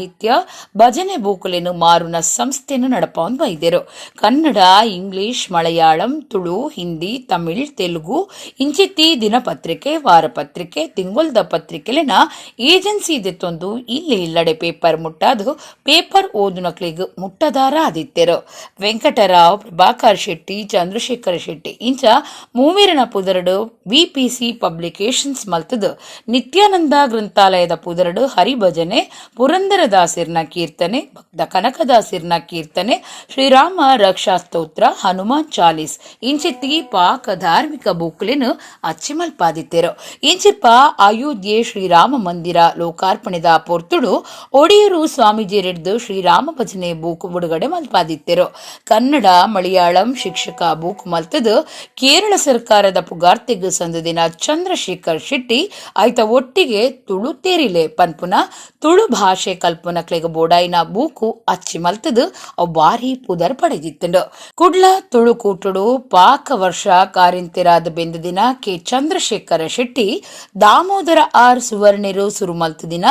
ಭಜನೆ ಬೂಕುಲೆನು ಮಾರುನ ಸಂಸ್ಥೆಯನ್ನು ನಡಪವನ್ ಬೈದೆರು. ಕನ್ನಡ, ಇಂಗ್ಲಿಷ್, ಮಲಯಾಳಂ, ತುಳು, ಹಿಂದಿ, ತಮಿಳ್, ತೆಲುಗು ಇಂಚಿತ್ತಿ ದಿನಪತ್ರಿಕೆ, ವಾರಪತ್ರಿಕೆ, ತಿಂಗೊಲ್ದ ಪತ್ರಿಕೆಲೆನ ಏಜೆನ್ಸಿ ದೆತ್ತೊಂದು ಇಲ್ಲಿ ಇಲ್ಲಡೆ ಪೇಪರ್ ಮುಟ್ಟಾದು ಪೇಪರ್ ಓದುನಕ್ಲಿಗ್ ಮುಟ್ಟದಾರ ಆದಿತ್ತೆರು. ವೆಂಕಟರಾವ್, ಪ್ರಭಾಕರ್ ಶೆಟ್ಟಿ, ಚಂದ್ರಶೇಖರ ಶೆಟ್ಟಿ ಇಂಚ ಮೂವೀರನ ಪುದರಡು ವಿಪಿಸಿ ಪಬ್ಲಿಕೇಶನ್ಸ್ ಮಲ್ತದು ನಿತ್ಯಾನಂದ ಗ್ರಂಥಾಲಯದ ಪುದರಡು ಹರಿಭಜನೆ, ಪುರಂದರ ಪುರಂದರದಾಸಿರ್ನ ಕೀರ್ತನೆ, ಭಕ್ತ ಕನಕದಾಸಿರ್ನ ಕೀರ್ತನೆ, ಶ್ರೀರಾಮ ರಕ್ಷಾ ಸ್ತೋತ್ರ, ಹನುಮಾನ್ ಚಾಲೀಸ್ ಇಂಚಿತ್ತಿ ಪಾಕ ಧಾರ್ಮಿಕ ಬೂಕುಲೆನ್ ಅಚ್ಚಿಮಲ್ಪಾದಿತ್ತೆರು. ಇಂಚಿಪ್ಪ ಅಯೋಧ್ಯೆ ಶ್ರೀರಾಮ ಮಂದಿರ ಲೋಕಾರ್ಪಣೆದ ಪೊರ್ತುಡು ಒಡಿಯೂರು ಸ್ವಾಮೀಜಿ ರೆಡ್ದು ಶ್ರೀರಾಮ ಭಜನೆ ಬೂಕು ಬಿಡುಗಡೆ ಮಲ್ಪಾದಿತ್ತೆರು. ಕನ್ನಡ ಮಲಯಾಳಂ ಶಿಕ್ಷಕ ಬೂಕು ಮಲ್ತದು ಕೇರಳ ಸರ್ಕಾರದ ಪುಗಾರ್ತೆಗ್ ಸಂದದಿನ ಚಂದ್ರಶೇಖರ್ ಶೆಟ್ಟಿ ಆಯ್ತ ಒಟ್ಟಿಗೆ ತುಳು ತೇರಿಲೆ ಪನ್ಪುನ ತುಳು ಭಾಷೆ ಕಲ್ಪನಕ್ಲೆಗ್ ಬೋಡಾಯಿನ ಬೂಕು ಅಚ್ಚಿ ಮಲ್ತದು ಅವು ಬಾರಿ ಪುದರ್ ಪಡೆದಿತ್ತುಂಡು. ಕುಡ್ಲ ತುಳು ಕೂಟುಡು ಪಾಕ ವರ್ಷ ಕಾರಿಂತಿರಾದ ಬೆಂದದಿನ ಕೆ ಚಂದ್ರಶೇಖರ ಶೆಟ್ಟಿ ದಾಮೋದರ ಆರ್ ಸುವರ್ಣರು ಸುರು ಮಲ್ತದಿನ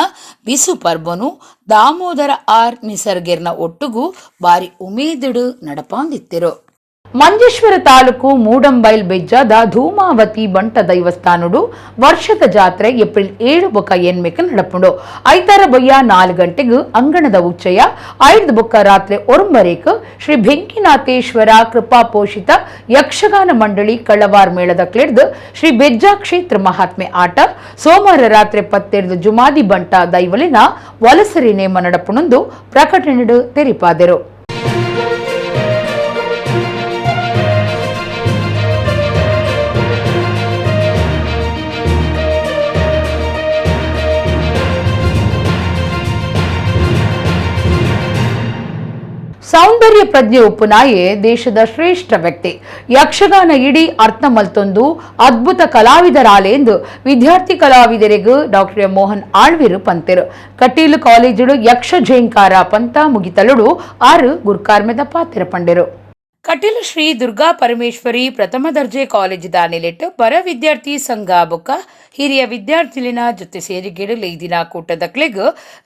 ಬಿಸು ಪರ್ಬನು ದಾಮೋದರ ಆರ್ ನಿಸರ್ಗೆರ್ನ ಒಟ್ಟುಗು ಬಾರಿ ಉಮೇದಿಡು ನಡಪಾಂದಿತ್ತಿರು. ಮಂಜೇಶ್ವರ ತಾಲೂಕು ಮೂಡಂಬೈಲ್ ಬೆಜ್ಜಾದ ಧೂಮಾವತಿ ಬಂಟ ದೈವಸ್ಥಾನಡು ವರ್ಷದ ಜಾತ್ರೆ ಏಪ್ರಿಲ್ 7 ಬೊಕ್ಕ ಎನ್ಮೆಕ್ ನಡಪುಂಡು. ಐತಾರ ಬೊಯ್ಯ 4 ಗಂಟೆಗೆ ಅಂಗಣದ ಉಚ್ಚಯ, 5 ಬೊಕ್ಕ ರಾತ್ರಿ 9 ಶ್ರೀ ಬೆಂಕಿನಾಥೇಶ್ವರ ಕೃಪಾ ಪೋಷಿತ ಯಕ್ಷಗಾನ ಮಂಡಳಿ ಕಳ್ಳವಾರ್ ಮೇಳದ ಕ್ಲೆಡ್ದು ಶ್ರೀ ಬೆಜ್ಜಾ ಕ್ಷೇತ್ರ ಮಹಾತ್ಮೆ ಆಟ, ಸೋಮವಾರ ರಾತ್ರಿ 10 ಜುಮಾದಿ ಬಂಟ ದೈವಲಿನ ವಲಸರಿ ನೇಮ ನಡಪುಣಂದು ಪ್ರಕಟಣೆಡು ತೆರಿಪಾದರು. ಸೌಂದರ್ಯ ಪ್ರಜ್ಞೆ ಉಪ್ಪುನಾಯೆ ದೇಶದ ಶ್ರೇಷ್ಠ ವ್ಯಕ್ತಿ, ಯಕ್ಷಗಾನ ಇಡೀ ಅರ್ಥ ಮಲ್ತೊಂದು ಅದ್ಭುತ ಕಲಾವಿದರಾಲೆ ಎಂದು ವಿದ್ಯಾರ್ಥಿ ಕಲಾವಿದರಿಗೂ ಡಾಕ್ಟರ್ ಮೋಹನ್ ಆಳ್ವಿರು ಪಂತೆರು. ಕಟೀಲು ಕಾಲೇಜುಡು ಯಕ್ಷ ಝೇಂಕಾರ ಪಂತ ಮುಗಿತಲುಡು 6 ಗುರ್ಕಾರ್ಮೆದ ಪಾತ್ರ ಪಂಡೆರು. ಕಟೀಲು ಶ್ರೀ ದುರ್ಗಾ ಪರಮೇಶ್ವರಿ ಪ್ರಥಮ ದರ್ಜೆ ಕಾಲೇಜಿದ ನಿಲೆಟ್ಟು ಬರ ವಿದ್ಯಾರ್ಥಿ ಸಂಘ ಬೊಕ್ಕ ಹಿರಿಯ ವಿದ್ಯಾರ್ಥಿಲಿನ ಜೊತೆ ಸೇರಿಗೆಡಲು ಈ ದಿನ ಕೂಟದ ಕ್ಲೆಗ್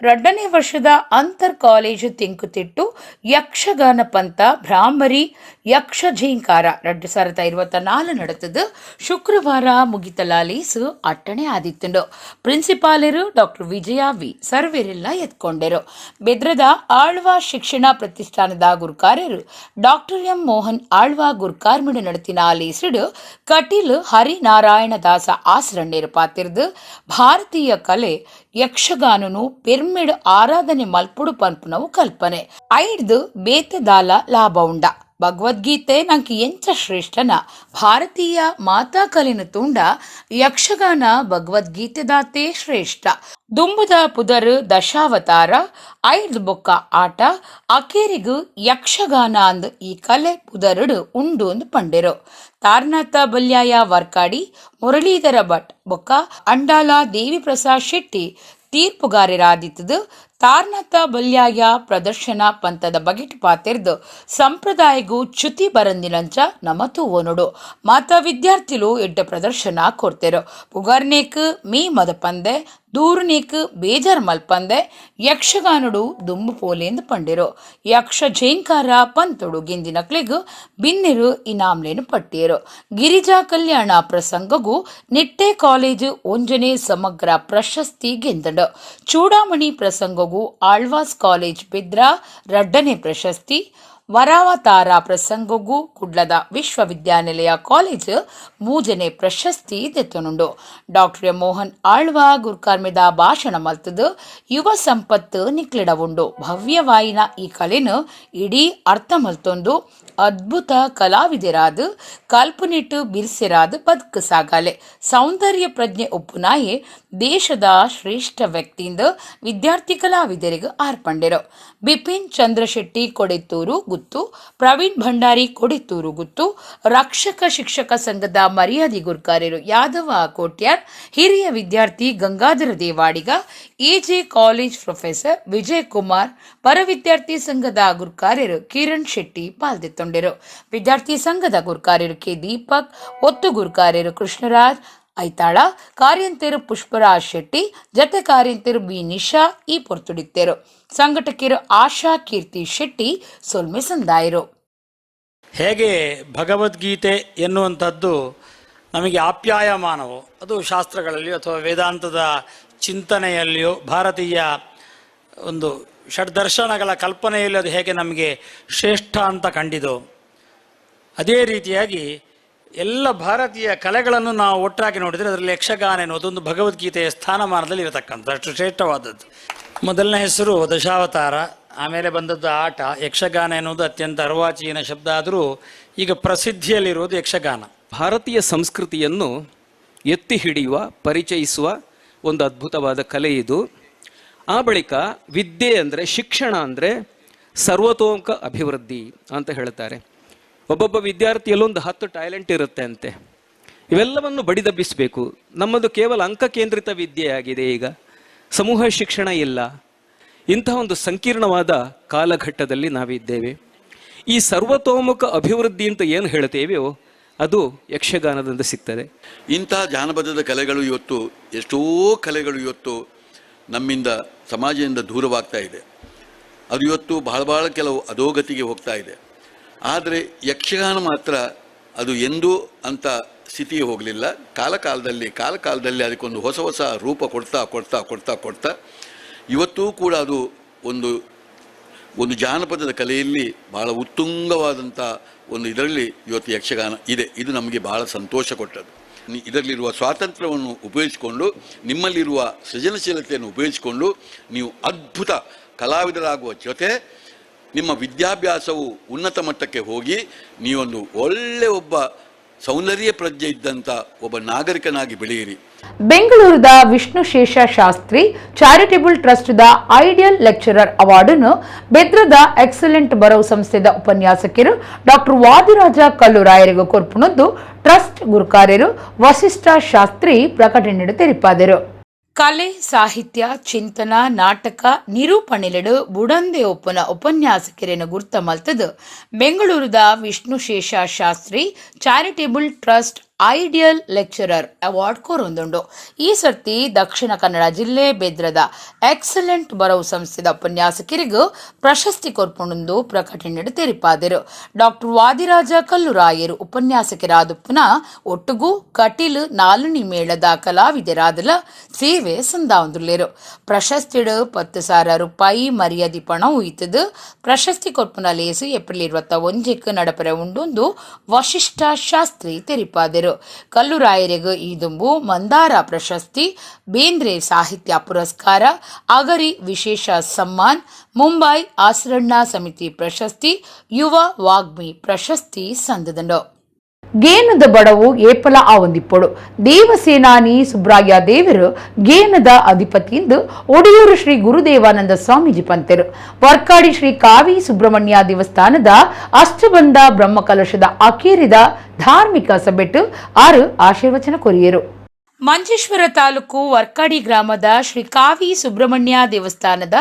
2ನೇ ವರ್ಷದ ಅಂತರ್ ಕಾಲೇಜು ತೆಂಕುತಿಟ್ಟು ಯಕ್ಷಗಾನ ಪಂತ ಭ್ರಾಮರಿ ಯಕ್ಷ ಝೇಂಕಾರ 2024 ನಡೆತದು ಶುಕ್ರವಾರ ಮುಗಿತಲಾಲೀಸು ಅಟ್ಟಣೆ ಆದಿತ್ತುಂಡು. ಪ್ರಿನ್ಸಿಪಾಲರು ಡಾಕ್ಟರ್ ವಿಜಯ ವಿ ಸರ್ವೆರೆಲ್ಲ ಎತ್ಕೊಂಡರು. ಬೆದ್ರದ ಆಳ್ವ ಶಿಕ್ಷಣ ಪ್ರತಿಷ್ಠಾನದ ಗುರುಕಾರ್ಯರು ಡಾಕ್ಟರ್ ಎಂ ಮೋಹನ್ ಆಳ್ವ ಗುರ್ಕಾರ್ಮಿಡು ನಡೆತಿನ ಲೇಸಿಡು ಕಟೀಲು ಹರಿನಾರಾಯಣದಾಸ ಆಸರಣ್ಣೇರು ಪಾತಿರ್ದು ಭಾರತೀಯ ಕಲೆ ಯಕ್ಷಗಾನನು ಪೆರ್ಮೆಡು ಆರಾಧನೆ ಮಲ್ಪುಡು ಪನ್ಪುನವು ಕಲ್ಪನೆ ಐಡ್ದು ಬೇತೆದಾಲ ಲಾಭ ಉಂಡ. ಭಗವದ್ಗೀತೆ ನಂಗೆ ಎಂಚ ಶ್ರೇಷ್ಠನ ಭಾರತೀಯ ಮಾತಾ ಕಲಿನ ತುಂಡ ಯಕ್ಷಗಾನ ಭಗವದ್ಗೀತೆದಾತೆ ಶ್ರೇಷ್ಠ. ದುಂಬುದ ಪುದರ್ ದಶಾವತಾರ ಐದು ಬೊಕ್ಕ ಆಟ ಅಕೇರಿಗು ಯಕ್ಷಗಾನ ಅಂದ್ ಈ ಕಲೆ ಪುದರುಡು ಉಂಡು ಅಂದ್ ಪಂಡೆರು. ತಾರನಾಥ ಬಲ್ಯಾಯ ವರ್ಕಾಡಿ, ಮುರಳೀಧರ ಭಟ್ ಬೊಕ್ಕ ಅಂಡಾಲ ದೇವಿಪ್ರಸಾದ್ ಶೆಟ್ಟಿ ತೀರ್ಪುಗಾರರಾದಿತ್ತದು. ತಾರನಾಥ ಬಲ್ಯಾಯ ಪ್ರದರ್ಶನ ಪಂಥದ ಬಗೆಟ್ ಪಾತೆರ್ದು ಸಂಪ್ರದಾಯಗೂ ಚ್ಯುತಿ ಬರಂದಿನಂಚ ನಮ ತೂವೊನುಡು ಮಾತಾ ವಿದ್ಯಾರ್ಥಿಲು ಎಡ್ಡ ಪ್ರದರ್ಶನ ಕೊಡ್ತೆರು. ಪುಗರ್ನೇಕ್ ಮೀ ಮದಪಂದೆ ದೂರುನೇಕ್ ಬೇಜಾರ್ ಮಲ್ಪಂದೆ ಯಕ್ಷಗಾನುಡು ದುಂಬು ಪೋಲೇಂದು ಪಂಡೆರು. ಯಕ್ಷ ಝೇಂಕಾರ ಪಂತೊಡು ಗೆಂದಿನಕ್ಲೆಗ್ ಬಿನ್ನೆರು ಇನಾಮ್ಲೇನು ಪಟ್ಟಿಯರು. ಗಿರಿಜಾ ಕಲ್ಯಾಣ ಪ್ರಸಂಗಗೂ ನಿಟ್ಟೆ ಕಾಲೇಜು ಒಂಜನೆ ಸಮಗ್ರ ಪ್ರಶಸ್ತಿ ಗೆಂದಂಡು. ಚೂಡಾಮಣಿ ಪ್ರಸಂಗಗೂ ಆಳ್ವಾಸ್ ಕಾಲೇಜ್ ಬೆದ್ರ 2ನೇ ಪ್ರಶಸ್ತಿ, ವರಾವತಾರ ಪ್ರಸಂಗಗೂ ಕುಡ್ಲದ ವಿಶ್ವವಿದ್ಯಾನಿಲಯ ಕಾಲೇಜ್ 3ನೇ ಪ್ರಶಸ್ತಿ ದೆತ್ತನುಂಡು. ಡಾಕ್ಟರ್ ಮೋಹನ್ ಆಳ್ವ ಗುರ್ಕಾರ್ಮೆದ ಭಾಷಣ ಮಲ್ತದು ಯುವ ಸಂಪತ್ತು ನಿಕ್ಲಿಡವುಂಡು. ಭವ್ಯವಾಯಿನ ಈ ಕಲೆನು ಇಡೀ ಅರ್ಥ ಮಲ್ತೊಂದು ಅದ್ಭುತ ಕಲಾವಿದರಾದ ಕಲ್ಪನಿಟ್ಟು ಬಿರ್ಸೆರಾದ ಬದುಕು ಸಾಗಾಲೆ. ಸೌಂದರ್ಯ ಪ್ರಜ್ಞೆ ಒಪ್ಪುನಾಯೆ ದೇಶದ ಶ್ರೇಷ್ಠ ವ್ಯಕ್ತಿಯಿಂದ ವಿದ್ಯಾರ್ಥಿ ಕಲಾವಿದರಿಗೆ ಆರ್ಪಂಡೆರು. ಬಿಪಿನ್ ಚಂದ್ರಶೆಟ್ಟಿ ಕೊಡೆತ್ತೂರು ಗುತ್ತು, ಪ್ರವೀಣ್ ಭಂಡಾರಿ ಕೊಡೆತ್ತೂರು ಗುತ್ತು, ರಕ್ಷಕ ಶಿಕ್ಷಕ ಸಂಘದ ಮರ್ಯಾದೆ ಗುರ್ಕಾರ್ಯರು ಯಾದವ ಕೋಟ್ಯಾರ್, ಹಿರಿಯ ವಿದ್ಯಾರ್ಥಿ Gangadhara Devadiga, AJ college professor Vijay Kumar, ಪರ ವಿದ್ಯಾರ್ಥಿ ಸಂಘದ ಗುರ್ಕಾರ್ಯರು ಕಿರಣ್ ಶೆಟ್ಟಿ ಪಾಲ್ದೆತ್ತೊಂಡೆರು. ವಿದ್ಯಾರ್ಥಿ ಸಂಘದ ಗುರ್ಕಾರ್ಯರು ಕೆ ದೀಪಕ್, ಒತ್ತು ಗುರ್ಕಾರ್ಯರು ಕೃಷ್ಣರಾಜ್ ಐತಾಳ, ಕಾರ್ಯಂತೆರು ಪುಷ್ಪರಾಜ್ ಶೆಟ್ಟಿ, ಜತೆ ಕಾರ್ಯಂತೆರು ಬಿ ನಿಶಾ ಈ ಪೊರ್ತುಡಿತ್ತೇರು. ಸಂಘಟಕಿಯರು ಆಶಾ ಕೀರ್ತಿ ಶೆಟ್ಟಿ ಸೊಲ್ಮೆ ಸಂದಾಯರು. ಹೇಗೆ ಭಗವದ್ಗೀತೆ ಎನ್ನುವಂಥದ್ದು ನಮಗೆ ಆಪ್ಯಾಯಮಾನವೋ, ಅದು ಶಾಸ್ತ್ರಗಳಲ್ಲಿಯೋ ಅಥವಾ ವೇದಾಂತದ ಚಿಂತನೆಯಲ್ಲಿಯೋ ಭಾರತೀಯ ಒಂದು ಷಡ್ದರ್ಶನಗಳ ಕಲ್ಪನೆಯಲ್ಲಿ ಅದು ಹೇಗೆ ನಮಗೆ ಶ್ರೇಷ್ಠ ಅಂತ ಕಂಡಿದೋ, ಅದೇ ರೀತಿಯಾಗಿ ಎಲ್ಲ ಭಾರತೀಯ ಕಲೆಗಳನ್ನು ನಾವು ಒಟ್ಟಾಗಿ ನೋಡಿದರೆ ಅದರಲ್ಲಿ ಯಕ್ಷಗಾನ ಎನ್ನುವುದೊಂದು ಭಗವದ್ಗೀತೆಯ ಸ್ಥಾನಮಾನದಲ್ಲಿ ಇರತಕ್ಕಂಥ ಅಷ್ಟು ಶ್ರೇಷ್ಠವಾದದ್ದು. ಮೊದಲನೇ ಹೆಸರು ದಶಾವತಾರ, ಆಮೇಲೆ ಬಂದದ್ದು ಆಟ. ಯಕ್ಷಗಾನ ಎನ್ನುವುದು ಅತ್ಯಂತ ಅರ್ವಾಚೀನ ಶಬ್ದ, ಆದರೂ ಈಗ ಪ್ರಸಿದ್ಧಿಯಲ್ಲಿರುವುದು ಯಕ್ಷಗಾನ. ಭಾರತೀಯ ಸಂಸ್ಕೃತಿಯನ್ನು ಎತ್ತಿ ಹಿಡಿಯುವ, ಪರಿಚಯಿಸುವ ಒಂದು ಅದ್ಭುತವಾದ ಕಲೆ ಇದು. ಆ ಬಳಿಕ ವಿದ್ಯೆ ಅಂದರೆ, ಶಿಕ್ಷಣ ಅಂದರೆ ಸರ್ವತೋಮುಖ ಅಭಿವೃದ್ಧಿ ಅಂತ ಹೇಳ್ತಾರೆ. ಒಬ್ಬೊಬ್ಬ ವಿದ್ಯಾರ್ಥಿಯಲ್ಲೊಂದು 10 ಟ್ಯಾಲೆಂಟ್ ಇರುತ್ತೆ ಅಂತೆ. ಇವೆಲ್ಲವನ್ನು ಬಡಿದಬ್ಬಿಸಬೇಕು. ನಮ್ಮದು ಕೇವಲ ಅಂಕ ಕೇಂದ್ರಿತ ವಿದ್ಯೆಯಾಗಿದೆ ಈಗ, ಸಮೂಹ ಶಿಕ್ಷಣ ಇಲ್ಲ. ಇಂತಹ ಒಂದು ಸಂಕೀರ್ಣವಾದ ಕಾಲಘಟ್ಟದಲ್ಲಿ ನಾವಿದ್ದೇವೆ. ಈ ಸರ್ವತೋಮುಖ ಅಭಿವೃದ್ಧಿ ಅಂತ ಏನು ಹೇಳ್ತೇವೆಯೋ ಅದು ಯಕ್ಷಗಾನದಿಂದ ಸಿಗ್ತದೆ. ಇಂತಹ ಜಾನಪದದ ಕಲೆಗಳು ಇವತ್ತು, ಎಷ್ಟೋ ಕಲೆಗಳು ಇವತ್ತು ನಮ್ಮಿಂದ, ಸಮಾಜದಿಂದ ದೂರವಾಗ್ತಾ ಇದೆ. ಅದು ಇವತ್ತು ಭಾಳ ಭಾಳ ಕೆಲವು ಅಧೋಗತಿಗೆ ಹೋಗ್ತಾ ಇದೆ. ಆದರೆ ಯಕ್ಷಗಾನ ಮಾತ್ರ ಅದು ಎಂದೂ ಅಂತ ಸ್ಥಿತಿಗೆ ಹೋಗಲಿಲ್ಲ. ಕಾಲಕಾಲದಲ್ಲಿ ಅದಕ್ಕೊಂದು ಹೊಸ ಹೊಸ ರೂಪ ಕೊಡ್ತಾ ಕೊಡ್ತಾ ಕೊಡ್ತಾ ಕೊಡ್ತಾ ಇವತ್ತೂ ಕೂಡ ಅದು ಒಂದು ಒಂದು ಜಾನಪದದ ಕಲೆಯಲ್ಲಿ ಭಾಳ ಉತ್ತುಂಗವಾದಂಥ ಒಂದು ಇದರಲ್ಲಿ ಇವತ್ತು ಯಕ್ಷಗಾನ ಇದೆ. ಇದು ನಮಗೆ ಭಾಳ ಸಂತೋಷ ಕೊಟ್ಟದ್ದು. ಇದರಲ್ಲಿರುವ ಸ್ವಾತಂತ್ರ್ಯವನ್ನು ಉಪಯೋಗಿಸಿಕೊಂಡು, ನಿಮ್ಮಲ್ಲಿರುವ ಸೃಜನಶೀಲತೆಯನ್ನು ಉಪಯೋಗಿಸಿಕೊಂಡು ನೀವು ಅದ್ಭುತ ಕಲಾವಿದರಾಗುವ ಜೊತೆ ನಿಮ್ಮ ವಿದ್ಯಾಭ್ಯಾಸವು ಉನ್ನತ ಮಟ್ಟಕ್ಕೆ ಹೋಗಿ ನೀವೊಂದು ಒಳ್ಳೆಯ ಒಬ್ಬ ಸೌಂದರ್ಯ ಪ್ರಜ್ಞೆ ಇದ್ದಂಥ ಒಬ್ಬ ನಾಗರಿಕನಾಗಿ ಬೆಳೆಯಿರಿ. ಬೆಂಗಳೂರದ ವಿಷ್ಣುಶೇಷ Shastri charitable trust the ideal lecturer ಅವಾರ್ಡನ್ನು ಬೆದ್ರದ excellent ಬರವು ಸಂಸ್ಥೆದ ಉಪನ್ಯಾಸಕರು ಡಾಕ್ಟರ್ ವಾದಿರಾಜ ಕಲ್ಲುರಾಯರಿಗೂ ಕೊರ್ಪುಣದ್ದು ಟ್ರಸ್ಟ್ ಗುರುಕಾರ್ಯರು ವಸಿಷ್ಠ ಶಾಸ್ತ್ರಿ ಪ್ರಕಟಣೆ ತೆರಿಪಾದರು. ಕಲೆ, ಸಾಹಿತ್ಯ, ಚಿಂತನ, ನಾಟಕ ನಿರೂಪಣೆಲೆಡು ಬುಡಂದೆ ಒಪ್ಪನ ಉಪನ್ಯಾಸಕರೇನು ಗುರ್ತ ಮಲ್ತದು ಬೆಂಗಳೂರದ Vishnusesha Shastri charitable trust ideal lecturer award ಕೋರೊಂದುಂಡು. ಈ ಸರ್ತಿ ದಕ್ಷಿಣ ಕನ್ನಡ ಜಿಲ್ಲೆ ಬೆದ್ರದ ಎಕ್ಸಲೆಂಟ್ ಬರವು ಸಂಸ್ಥೆದ ಉಪನ್ಯಾಸಕರಿಗೂ ಪ್ರಶಸ್ತಿ ಕೊರ್ಪುಂಡು ಪ್ರಕಟಣೆ ತೆರಿಪಾದರು. ಡಾಕ್ಟರ್ ವಾದಿರಾಜ ಕಲ್ಲುರಾಯರು ಉಪನ್ಯಾಸಕರಾದ ಪುನಃ ಒಟ್ಟುಗೂ ಕಟೀಲು ನಾಲುನಿ ಮೇಳದ ಕಲಾವಿದರಾದಲ ಸೇವೆ ಸಂದಾವಂದುಲ್ಲೇರು. ಪ್ರಶಸ್ತಿಡು 10,000 ರೂಪಾಯಿ ಮರ್ಯಾದೆ ಪಣ ಉಯ್ತದು. ಪ್ರಶಸ್ತಿ ಕೊರ್ಪುನ ಲೇಸು ಏಪ್ರಿಲ್ 21ಕ್ಕೆ ನಡಪರೆ ಉಂಡೊಂದು ವಶಿಷ್ಠ ಶಾಸ್ತ್ರಿ ತೆರಿಪಾದರು. ಕಲ್ಲುರಾಯರಿಗೂ ಈ ದುಂಬು ಮಂದಾರ ಪ್ರಶಸ್ತಿ, ಬೇಂದ್ರೆ ಸಾಹಿತ್ಯ ಪುರಸ್ಕಾರ, ಅಗರಿ ವಿಶೇಷ ಸಮ್ಮಾನ್, ಮುಂಬೈ ಆಸರಣ್ಣ ಸಮಿತಿ ಪ್ರಶಸ್ತಿ, ಯುವ ವಾಗ್ಮಿ ಪ್ರಶಸ್ತಿ ಸಂದದಂಡು. ಗೇನದ ಬಡವು ಏಪಲ ಆವಂದಿಪ್ಪೊಡು ದೇವಸೇನಾನಿ ಸುಬ್ರಾಯ ದೇವರು ಗೇನದ ಅಧಿಪತಿಯಿಂದ ಒಡಿಯೂರು ಶ್ರೀ ಗುರುದೇವಾನಂದ ಸ್ವಾಮೀಜಿ ಪಂತೆರು. ವರ್ಕಾಡಿ ಶ್ರೀ ಕಾವಿ ಸುಬ್ರಹ್ಮಣ್ಯ ದೇವಸ್ಥಾನದ ಅಷ್ಟಬಂಧ ಬ್ರಹ್ಮಕಲಶದ ಅಕೇರಿದ ಧಾರ್ಮಿಕ ಸಭೆಟ್ಟು 6 ಆಶೀರ್ವಚನ ಕೊರಿಯರು. ಮಂಜೇಶ್ವರ ತಾಲೂಕು ವರ್ಕಾಡಿ ಗ್ರಾಮದ ಶ್ರೀ ಕಾವಿ ಸುಬ್ರಹ್ಮಣ್ಯ ದೇವಸ್ಥಾನದ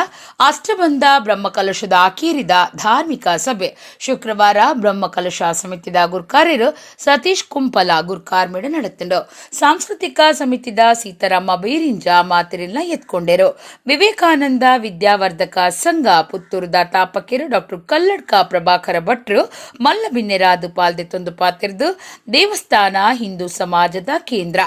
ಅಷ್ಟಬಂಧ ಬ್ರಹ್ಮಕಲಶದ ಅಕೇರಿದ ಧಾರ್ಮಿಕ ಸಭೆ ಶುಕ್ರವಾರ ಬ್ರಹ್ಮಕಲಶ ಸಮಿತಿದ ಗುರ್ಕಾರ್ಯರು ಸತೀಶ್ ಕುಂಪಲ ಗುರ್ಕಾರ್ಮೇಡ ನಡೆತಂಡು. ಸಾಂಸ್ಕೃತಿಕ ಸಮಿತಿದ ಸೀತಾರಾಮ ಬೇರಿಂಜ ಮಾತಿರಿಲ್ನ ಎತ್ಕೊಂಡೆರು. ವಿವೇಕಾನಂದ ವಿದ್ಯಾವರ್ಧಕ ಸಂಘ ಪುತ್ತೂರುದ ತಾಪಕಿರು ಡಾಕ್ಟರ್ ಕಲ್ಲಡ್ಕ ಪ್ರಭಾಕರ ಭಟ್ರು ಮಲ್ಲಬಿನ್ನೆರಾದು ಪಾಲ್ದೆ ತೊಂದು ಪಾತಿರ್ದು ದೇವಸ್ಥಾನ ಹಿಂದೂ ಸಮಾಜದ ಕೇಂದ್ರ,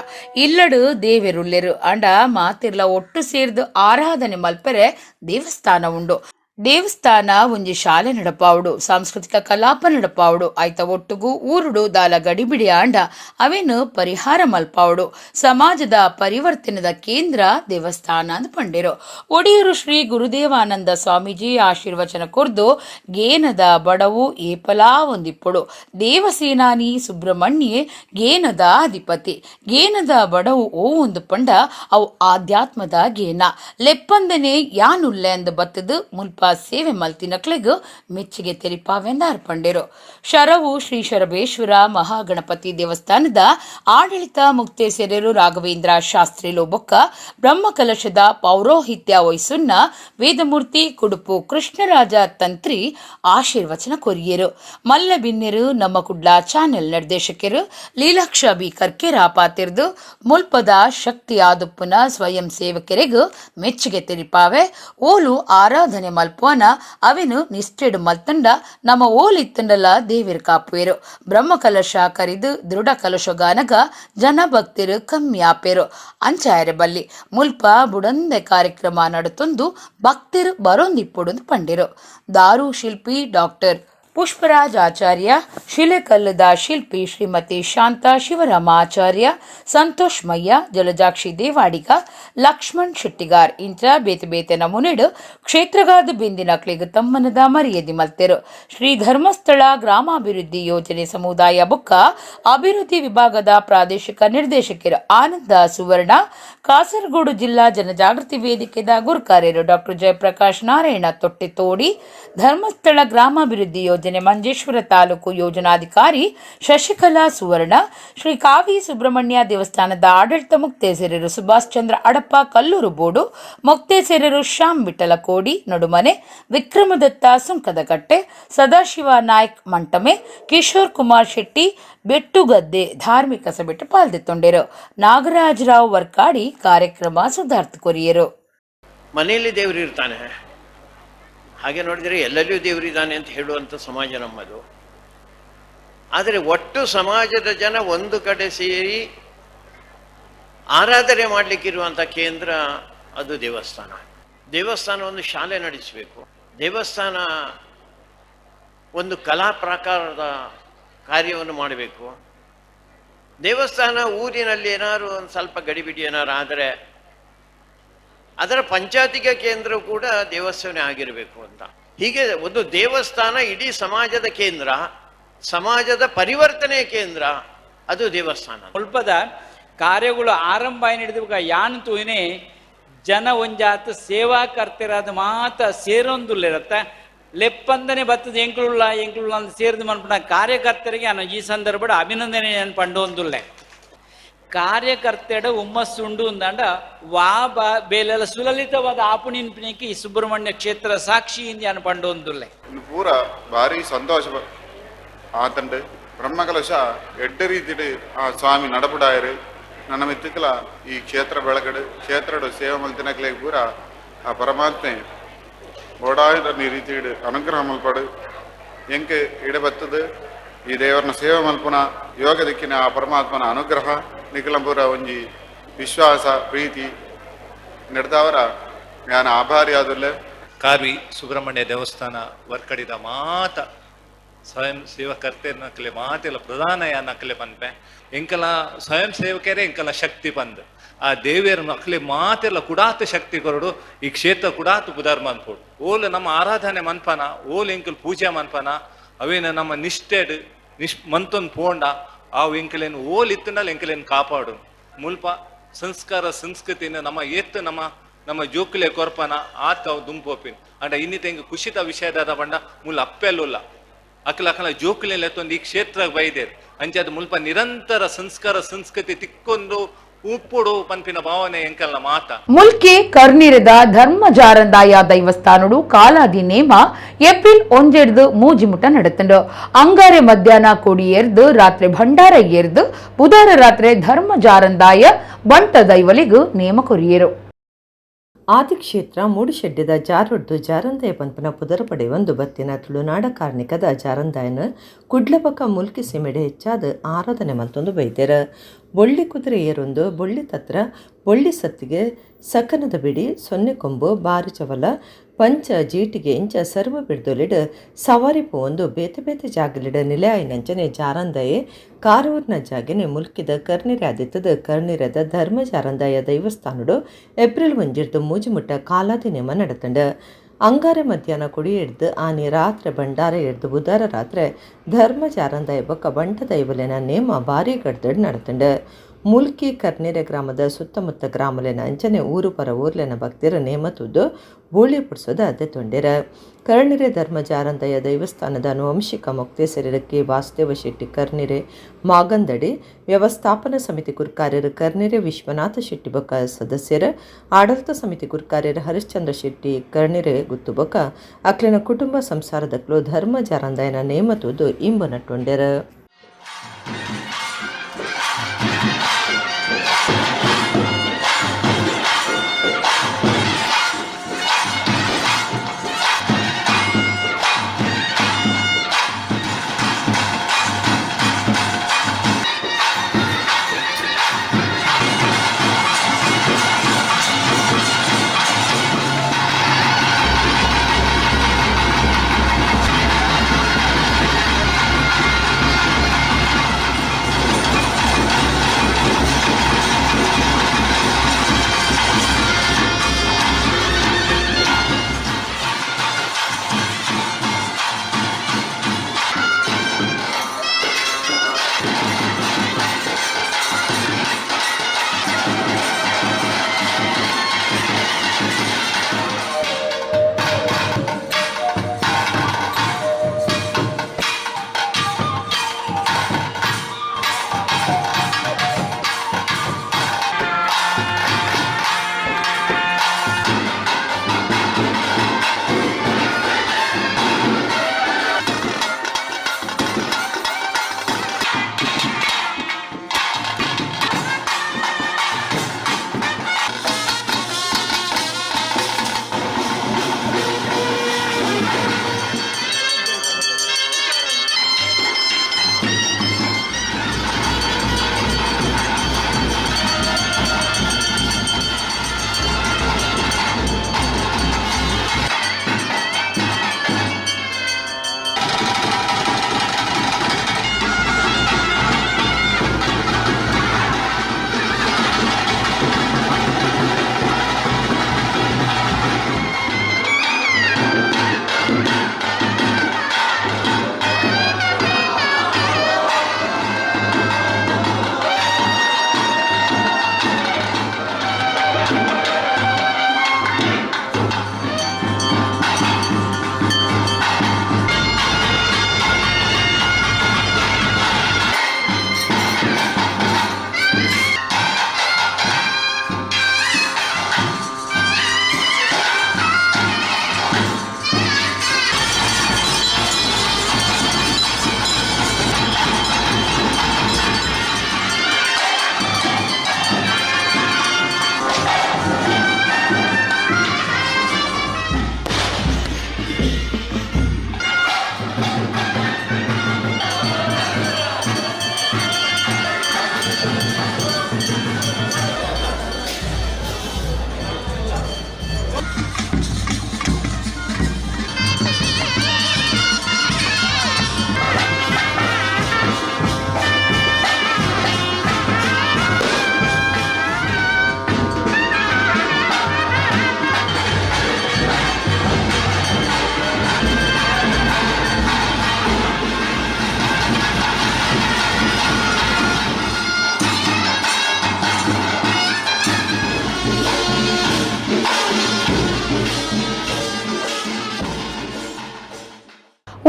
ಇಲ್ಲಡು ದೇವೆರುಲ್ಲೆರು ಅಂಡ ಮಾತಿರ್ಲ ಒಟ್ಟು ಸೇರ್ದು ಆರಾಧನೆ ಮಲ್ಪೆರೆ ದೇವಸ್ಥಾನ ಉಂಡು. ದೇವಸ್ಥಾನ ಒಂಜಿ ಶಾಲೆ ನಡಪಾವುಡು, ಸಾಂಸ್ಕೃತಿಕ ಕಲಾಪ ನಡಪಾವುಡು, ಆಯ್ತ ಒಟ್ಟುಗು ಊರುಡು ದಾಲ ಗಡಿಬಿಡಿ ಆಂಡ ಅವೇನು ಪರಿಹಾರ ಮಲ್ಪಾವುಡು. ಸಮಾಜದ ಪರಿವರ್ತನೆದ ಕೇಂದ್ರ ದೇವಸ್ಥಾನ ಅಂದ್ ಪಂಡೇರು. ಒಡಿಯೂರು ಶ್ರೀ ಗುರುದೇವಾನಂದ ಸ್ವಾಮೀಜಿ ಆಶೀರ್ವಚನ ಕೊರ್ದು ಗೇನದ ಬಡವು ಏಪಲಾ ಒಂದಿಪ್ಪುಡು, ದೇವಸೇನಾನಿ ಸುಬ್ರಹ್ಮಣ್ಯೆ ಗೇನದ ಅಧಿಪತಿ, ಗೇನದ ಬಡವು ಓ ಒಂದು ಪಂಡ ಅವು ಆಧ್ಯಾತ್ಮದ ಗೇನ, ಲೆಪ್ಪಂದನೆ ಯಾನುಲ್ಲೆ ಅಂದ್ ಬತ್ತದು ಮುಲ್ಪ ಸೇವೆ ಮಲ್ತಿನಕ್ಲೆಗ್ ಮೆಚ್ಚುಗೆ ತೆರಿಪಾವೆಂದ ಅರ್ಪಂಡೇರು. ಶರವು ಶ್ರೀ ಶರಬೇಶ್ವರ ಮಹಾಗಣಪತಿ ದೇವಸ್ಥಾನದ ಆಡಳಿತ ಮುಕ್ತೇಸೆರರು ರಾಘವೇಂದ್ರ ಶಾಸ್ತ್ರಿ ಲೋಬೊಕ್ಕ ಬ್ರಹ್ಮಕಲಶದ ಪೌರೋಹಿತ್ಯ ವಹಿಸುನ್ನ ವೇದಮೂರ್ತಿ ಕುಡುಪು ಕೃಷ್ಣರಾಜ ತಂತ್ರಿ ಆಶೀರ್ವಚನ ಕೊರಿಯರು. ಮಲ್ಲ ಬಿನ್ನೆರು ನಮ್ಮ ಕುಡ್ಲ ಚಾನೆಲ್ ನಿರ್ದೇಶಕರು ಲೀಲಾಕ್ಷ ಬಿ ಕರ್ಕೆರ ಪಾತಿರ್ದು ಮುಲ್ಪದ ಶಕ್ತಿ ಆದುಪ್ಪುನ ಸ್ವಯಂ ಸೇವಕರಿಗೂ ಮೆಚ್ಚುಗೆ ತೆರಿಪಾವೆ. ಓಲು ಆರಾಧನೆ ಮಲ್ಪುವನ ಅವೆನು ನಿಷ್ಠೆಡು ಮಲ್ತಂಡ ನಮ್ಮ ಓಲಿತ್ತಂಡಲ ದೇವಿರ್ ಕಾಪುವೆರು. ಬ್ರಹ್ಮಕಲಶ ಕರಿದು ದೃಢ ಕಲಶಗಾನಗ ಜನ ಭಕ್ತಿರು ಕಮ್ಮಿ ಆಪೇರು ಅಂಚಾಯರೆ ಬಲ್ಲಿ ಮುಲ್ಪ ಬುಡಂದೆ ಕಾರ್ಯಕ್ರಮ ನಡತೊಂದು ಭಕ್ತಿರು ಬರೊಂದಿಪ್ಪುಡು ಪಂಡಿರು. ದಾರು ಶಿಲ್ಪಿ ಡಾಕ್ಟರ್ ಪುಷ್ಪರಾಜ್ ಆಚಾರ್ಯ, ಶಿಲೆಕಲ್ಲದ ಶಿಲ್ಪಿ ಶ್ರೀಮತಿ ಶಾಂತಾ ಶಿವರಾಮ ಆಚಾರ್ಯ, ಸಂತೋಷ್ ಮಯ್ಯ, ಜಲಜಾಕ್ಷಿ ದೇವಾಡಿಗ, ಲಕ್ಷ್ಮಣ್ ಶೆಟ್ಟಿಗಾರ್ ಇಂಚ ಬೇತೆ ಬೇತೆ ನಮೂನೆಡು ಕ್ಷೇತ್ರಗಾದ ಬೆಂದಿನಕ್ಲೆಗ್ ತಮ್ಮನದ ಮರ್ಯಾದೆ ಮಲ್ತೆರು. ಶ್ರೀ ಧರ್ಮಸ್ಥಳ ಗ್ರಾಮಾಭಿವೃದ್ಧಿ ಯೋಜನೆ ಸಮುದಾಯ ಬೊಕ್ಕ ಅಭಿವೃದ್ಧಿ ವಿಭಾಗದ ಪ್ರಾದೇಶಿಕ ನಿರ್ದೇಶಕರು ಆನಂದ ಸುವರ್ಣ, ಕಾಸರಗೋಡು ಜಿಲ್ಲಾ ಜನಜಾಗೃತಿ ವೇದಿಕೆದ ಗುರುಕಾರ್ಯರು ಡಾಕ್ಟರ್ ಜಯಪ್ರಕಾಶ್ ನಾರಾಯಣ ತೊಟ್ಟಿತೋಡಿ, ಧರ್ಮಸ್ಥಳ ಗ್ರಾಮಾಭಿವೃದ್ಧಿ ಯೋಜನೆ ಮಂಜೇಶ್ವರ ತಾಲೂಕು ಯೋಜನಾಧಿಕಾರಿ ಶಶಿಕಲಾ ಸುವರ್ಣ, ಶ್ರೀ ಕಾವಿ ಸುಬ್ರಹ್ಮಣ್ಯ ದೇವಸ್ಥಾನದ ಆಡಳಿತ ಮುಕ್ತೇಸರರು ಸುಭಾಷ್ ಚಂದ್ರ ಅಡಪ ಕಲ್ಲೂರು ಬೋಡು, ಮುಕ್ತೇಸರರು ಶ್ಯಾಮ್ ವಿಠಲ ಕೋಡಿ ನಡುಮನೆ, ವಿಕ್ರಮದತ್ತ ಸುಂಕದಕಟ್ಟೆ, ಸದಾಶಿವ ನಾಯ್ಕ್ ಮಂಟಮೆ, ಕಿಶೋರ್ ಕುಮಾರ್ ಶೆಟ್ಟಿ ಬೆಟ್ಟುಗದ್ದೆ ಧಾರ್ಮಿಕ ಸಭೆಟ್ ಪಾಲ್ದೆತ್ತೊಂಡೆರು. ನಾಗರಾಜರಾವ್ ವರ್ಕಾಡಿ ಕಾರ್ಯಕ್ರಮ ಸುಧಾರ್ಥ ಕೊರಿಯರು. ಮನೆಯಲ್ಲಿ ದೇವರು ಇರ್ತಾನೆ, ಹಾಗೆ ನೋಡಿದರೆ ಎಲ್ಲೆಲ್ಲಿಯೂ ದೇವರಿದ್ದಾನೆ ಅಂತ ಹೇಳುವಂಥ ಸಮಾಜ ನಮ್ಮದು. ಆದರೆ ಒಟ್ಟು ಸಮಾಜದ ಜನ ಒಂದು ಕಡೆ ಸೇರಿ ಆರಾಧನೆ ಮಾಡಲಿಕ್ಕಿರುವಂಥ ಕೇಂದ್ರ ಅದು ದೇವಸ್ಥಾನ. ದೇವಸ್ಥಾನ ಒಂದು ಶಾಲೆ ನಡೆಸಬೇಕು, ದೇವಸ್ಥಾನ ಒಂದು ಕಲಾ ಪ್ರಾಕಾರದ ಕಾರ್ಯವನ್ನು ಮಾಡಬೇಕು. ದೇವಸ್ಥಾನ ಊರಿನಲ್ಲಿ ಏನಾದ್ರು ಒಂದು ಸ್ವಲ್ಪ ಗಡಿಬಿಡಿ ಏನಾರು ಆದರೆ ಅದರ ಪಂಚಾಯತಿಗೆ ಕೇಂದ್ರ ಕೂಡ ದೇವಸ್ಥಾನ ಆಗಿರಬೇಕು ಅಂತ. ಹೀಗೆ ಒಂದು ದೇವಸ್ಥಾನ ಇಡೀ ಸಮಾಜದ ಕೇಂದ್ರ, ಸಮಾಜದ ಪರಿವರ್ತನೆಯ ಕೇಂದ್ರ ಅದು ದೇವಸ್ಥಾನ. ಸ್ವಲ್ಪದ ಕಾರ್ಯಗಳು ಆರಂಭ ಹಿಡಿದ ಯಾನ್ ತೂನೆ ಜನ ಒಂಜಾತ ಸೇವಾಕರ್ತರಾದ ಮಾತ ಸೇರೊಂದುಲ್ಲಿರತ್ತ ಲೆಪ್ಪಂದನೆ ಬತ್ತದ ಎಂಕ್ಳುಳ್ಳ ಎಂಕ್ಳುಳ್ಳ ಅಂತ ಸೇರಿದ ಮನ್ಪುನ ಕಾರ್ಯಕರ್ತರಿಗೆ ನಾನು ಈ ಸಂದರ್ಭದ ಅಭಿನಂದನೆ ಪಂಡೊಂದುಲ್ಲೆ. ಕಾರ್ಯಕರ್ತೆಡ ಹುಮ್ಮಸ್ಸುಂಡು ಅಂದಾಂಡ ವಾ ಬಾ ಬೇಲೆಲ್ಲ ಸುಲಲಿತವಾದ ಆಪುಣಿನ್ಪಿನಿಗೆ ಈ ಸುಬ್ರಹ್ಮಣ್ಯ ಕ್ಷೇತ್ರ ಸಾಕ್ಷಿ ಇಂದ ಪಂಡೊಂದುಲ್ಲೆ. ಪೂರ ಭಾರಿ ಸಂತೋಷ ಆತಂಡು ಬ್ರಹ್ಮಕಲಶ ಎಡ್ಡ ರೀತಿಡು ಆ ಸ್ವಾಮಿ ನಡಪುಡಾಯರು. ನನ್ನ ಮಿತ್ತುಕಲ ಈ ಕ್ಷೇತ್ರ ಬೆಳಗಡು ಕ್ಷೇತ್ರಡು ಸೇವೆ ಮಲ್ತಿನಕ್ಲೆ ಪೂರ ಆ ಪರಮಾತ್ಮೆ ಬೋಡಾಯದ ರೀತಿಡು ಅನುಗ್ರಹ ಮಲ್ಪಡು ಎಂಕ್ ಇಡ ಬತ್ತದು ಈ ದೇವರನ್ನ ಸೇವೆ ಮಲ್ಪುನ ಯೋಗ ದಿಕ್ಕಿನ ಆ ಪರಮಾತ್ಮನ ಅನುಗ್ರಹ ನಿಖಲಂಪುರ ಒಂಜಿ ವಿಶ್ವಾಸ ಪ್ರೀತಿ ನಡೆದವರ ಜ್ಞಾನ ಆಭಾರಿ ಆದುಲ್ಲೆ. ಕಾರ್ವಿ ಸುಬ್ರಹ್ಮಣ್ಯ ದೇವಸ್ಥಾನ ವರ್ಕಡಿದ ಮಾತ ಸ್ವಯಂ ಸೇವಕರ್ತೆ ನಕಲೆ ಮಾತೆಲ್ಲ ಪ್ರಧಾನ ಯಾ ನಕಲೆ ಪನ್ಪೆ ಎಂಕಲ ಸ್ವಯಂ ಸೇವಕರೇ ಎಂಕಲ ಶಕ್ತಿ ಪಂದ್ ಆ ದೇವಿಯರ ನಕಲೆ ಮಾತೆಲ್ಲ ಕುಡಾತ ಶಕ್ತಿ ಕೊರಡು ಈ ಕ್ಷೇತ್ರ ಕುಡಾತು ಪುದಾರ್ ಮನ್ಪೋಡು. ಓಲು ನಮ್ಮ ಆರಾಧನೆ ಮನ್ಪನ, ಓಲು ಎಂಕಲ್ ಪೂಜೆ ಮನ್ಪನ, ಅವೇನ ನಮ್ಮ ನಿಷ್ಠೆಡ್ ನಿಶ್ ಮಂತೊಂದು ಪೋಂಡ ಆ ಎಂಕಲೇನು ಓಲ್ ಇತ್ತಂಡಲ್ಲಿ ಎಂಕಲೇನು ಕಾಪಾಡು. ಮುಲ್ಪ ಸಂಸ್ಕಾರ ಸಂಸ್ಕೃತಿನ ನಮ್ಮ ಏತ್ತು ನಮ್ಮ ನಮ್ಮ ಜೋಕುಲೆ ಕೊರ್ಪನ ಆತ ಅವು ದುಂಪೋಪಿನ್ ಅಂಡ ಇನ್ನಿತ ಎಂಕ್ ಖುಷಿತ ವಿಷಯದಾದ ಪಂಡ ಮುಲ್ ಅಪ್ಪೆಲ್ಲುಲ್ಲ ಅಕಲ ಅಕಲ ಜೋಕುಲೆ ಎತ್ತೊಂದು ಈ ಕ್ಷೇತ್ರ ಬೈದೇರು ಅಂಚಾದ ಮುಲ್ಪ ನಿರಂತರ ಸಂಸ್ಕಾರ ಸಂಸ್ಕೃತಿ ತಿಕ್ಕೊಂದು ಉಪ್ಪುಡು ಪನ್ಪಿನ ಭಾವನೆ ಎಂಕಲ್ನ ಮಾತ. ಮುಲ್ಕಿ ಕರ್ನೀರದ ಧರ್ಮಜಾರಂದಾಯ ದೈವಸ್ಥಾನಡು ಕಾಲಾದಿ ನೇಮ ಏಪ್ರಿಲ್ 1 3 ಮುಟ ನಡೆತಂಡು. ಅಂಗಾರೆ ಮಧ್ಯಾಹ್ನ ಕೊಡಿ ಏರ್ದು ರಾತ್ರಿ ಭಂಡಾರ ಏರ್ದು ಬುಧಾರ ರಾತ್ರಿ ಧರ್ಮಜಾರಂದಾಯ ಬಂಟ ದೈವಲಿಗು ನೇಮ ಕೊರಿಯರು. ಆದಿಕ್ಷೇತ್ರ ಮೂಡುಶೆಡ್ಡಿದ ಜಾರೊಡ್ದು ಜಾರಂದಾಯ ಪನ್ಪನ ಪುದರಪಡೆ ಒಂದು ಬತ್ತಿನ ತುಳುನಾಡ ಕಾರ್ಣಿಕದ ಜಾರಂದಾಯನ ಕುಡ್ಲಪಕ್ಕ ಮುಲ್ಕಿ ಸೀಮೆಡೆ ಹೆಚ್ಚಾದ ಆರಾಧನೆ ಮಲ್ತೊಂದು ಬೈದೆರ. ಬೊಳ್ಳಿ ಕುದುರೆ ಏರೊಂದು ಬೊಳ್ಳಿ ತತ್ರ ಬೊಳ್ಳಿ ಸತ್ತಿಗೆ ಸಕನದ ಬಿಡಿ ಸೊನ್ನೆ ಕೊಂಬು ಬಾರಿ ಚವಲ ಪಂಚ ಜೀಟಿಗೆ ಇಂಚ ಸರ್ವ ಬಿಡ್ದೊಲಿಡ್ ಸವಾರಿ ಪೋವೊಂದು ಬೇತೆ ಬೇತೆ ಜಾಗಲಿಡ ನಿಲೆ ಆಯಿನಂಚನೆ ಜಾರಂದಾಯೆ ಕಾರೂರ್ನ ಜಾಗೆನೆ ಮುಲ್ಕಿದ ಕರ್ನಿರೆ ಆದಿತ್ತದ ಕರ್ನಿರದ ಧರ್ಮ ಜಾರಂದಾಯ ದೈವಸ್ಥಾನಡು ಏಪ್ರಿಲ್ 1 3 ಮುಟ್ಟ ಕಾಲಾದಿ ನೇಮ ನಡತಂಡ. ಅಂಗಾರೆ ಮಧ್ಯಾಹ್ನ ಕೊಡಿ ಹಿಡ್ದು ಆನಿ ರಾತ್ರಿ ಭಂಡಾರ ಹಿಡ್ದು ಬುಧಾರ ರಾತ್ರಿ ಧರ್ಮ ಜಾರಂದಾಯ ಬೊಕ್ಕ ಬಂಟ ದೈವಲೆನ ನೇಮ ಭಾರಿ ಗಡ್ದಡ್ ನಡತಂಡ. ಮುಲ್ಕಿ ಕರ್ನೀರೆ ಗ್ರಾಮದ ಸುತ್ತಮುತ್ತ ಗ್ರಾಮಲೆನ ಅಂಚನೆ ಊರು ಪರ ಊರ್ಲೆನ ಭಕ್ತಿರ ನೇಮ ತುದ್ದು ಬೋಳಿ ಪುಡ್ಸೋದ ಅದೇ ತೊಂಡಿರ. ಕರ್ನಿರೆ ಧರ್ಮ ಜಾರಂದಯ ದೈವಸ್ಥಾನದ ಅನುವಂಶಿಕ ಮೊಕ್ತೇಸರಕ್ಕೆ ವಾಸುದೇವ ಶೆಟ್ಟಿ ಕರ್ನಿರೆ ಮಾಗಂದಡಿ ವ್ಯವಸ್ಥಾಪನಾ ಸಮಿತಿ ಗುರ್ಕಾರ್ಯರು ಕರ್ನಿರೆ ವಿಶ್ವನಾಥ ಶೆಟ್ಟಿ ಬೊಕ್ಕ ಸದಸ್ಯರು ಆಡಳಿತ ಸಮಿತಿ ಗುರ್ಕಾರ್ಯರು ಹರಿಶ್ಚಂದ್ರ ಶೆಟ್ಟಿ ಕರ್ನಿರೆ ಗುತ್ತುಬೊಕ್ಕ ಅಕ್ಲಿನ ಕುಟುಂಬ ಸಂಸಾರದಕ್ಲು ಧರ್ಮ ಜಾರಂದಯನ ನೇಮ ತುದ್ದು ಇಂಬು ನಟ್ಟೊಂಡೆರ.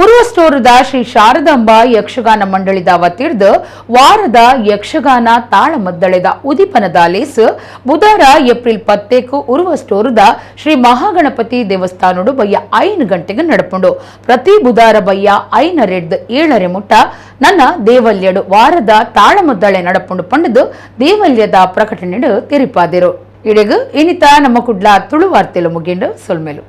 ಉರ್ವಸ್ಟೋರುದ ಶ್ರೀ ಶಾರದಾಂಬ ಯಕ್ಷಗಾನ ಮಂಡಳಿದ ವತಿರ್ದ್ ವಾರದ ಯಕ್ಷಗಾನ ತಾಳಮದ್ದಳೆದ ಉದಿಪನದ ಲೇಸ್ ಬುಧಾರ ಏಪ್ರಿಲ್ 10ಕ್ ಉರ್ವಸ್ಟೋರುದ ಶ್ರೀ ಮಹಾಗಣಪತಿ ದೇವಸ್ಥಾನಡು ಬಯ್ಯ 5 ಗಂಟೆಗೆ ನಡಪುಂಡು. ಪ್ರತಿ ಬುಧಾರ ಬಯ್ಯ 5ರೆಡ್ದ್ 7ರೆ ಮುಟ್ಟ ನನ್ನ ದೇವಲ್ಯಡು ವಾರದ ತಾಳಮದ್ದಳೆ ನಡಪುಂಡು ಪಂಡದು ದೇವಲ್ಯದ ಪ್ರಕಟಣೆಡು ತೆರಿಪಾದಿರು. ಇಡೆಗು ಇನಿತ ನಮ್ಮ ಕುಡ್ಲ ತುಳು ವಾರ್ತೆಲು ಮುಗಿಂಡು. ಸೊಲ್ಮೆಲು.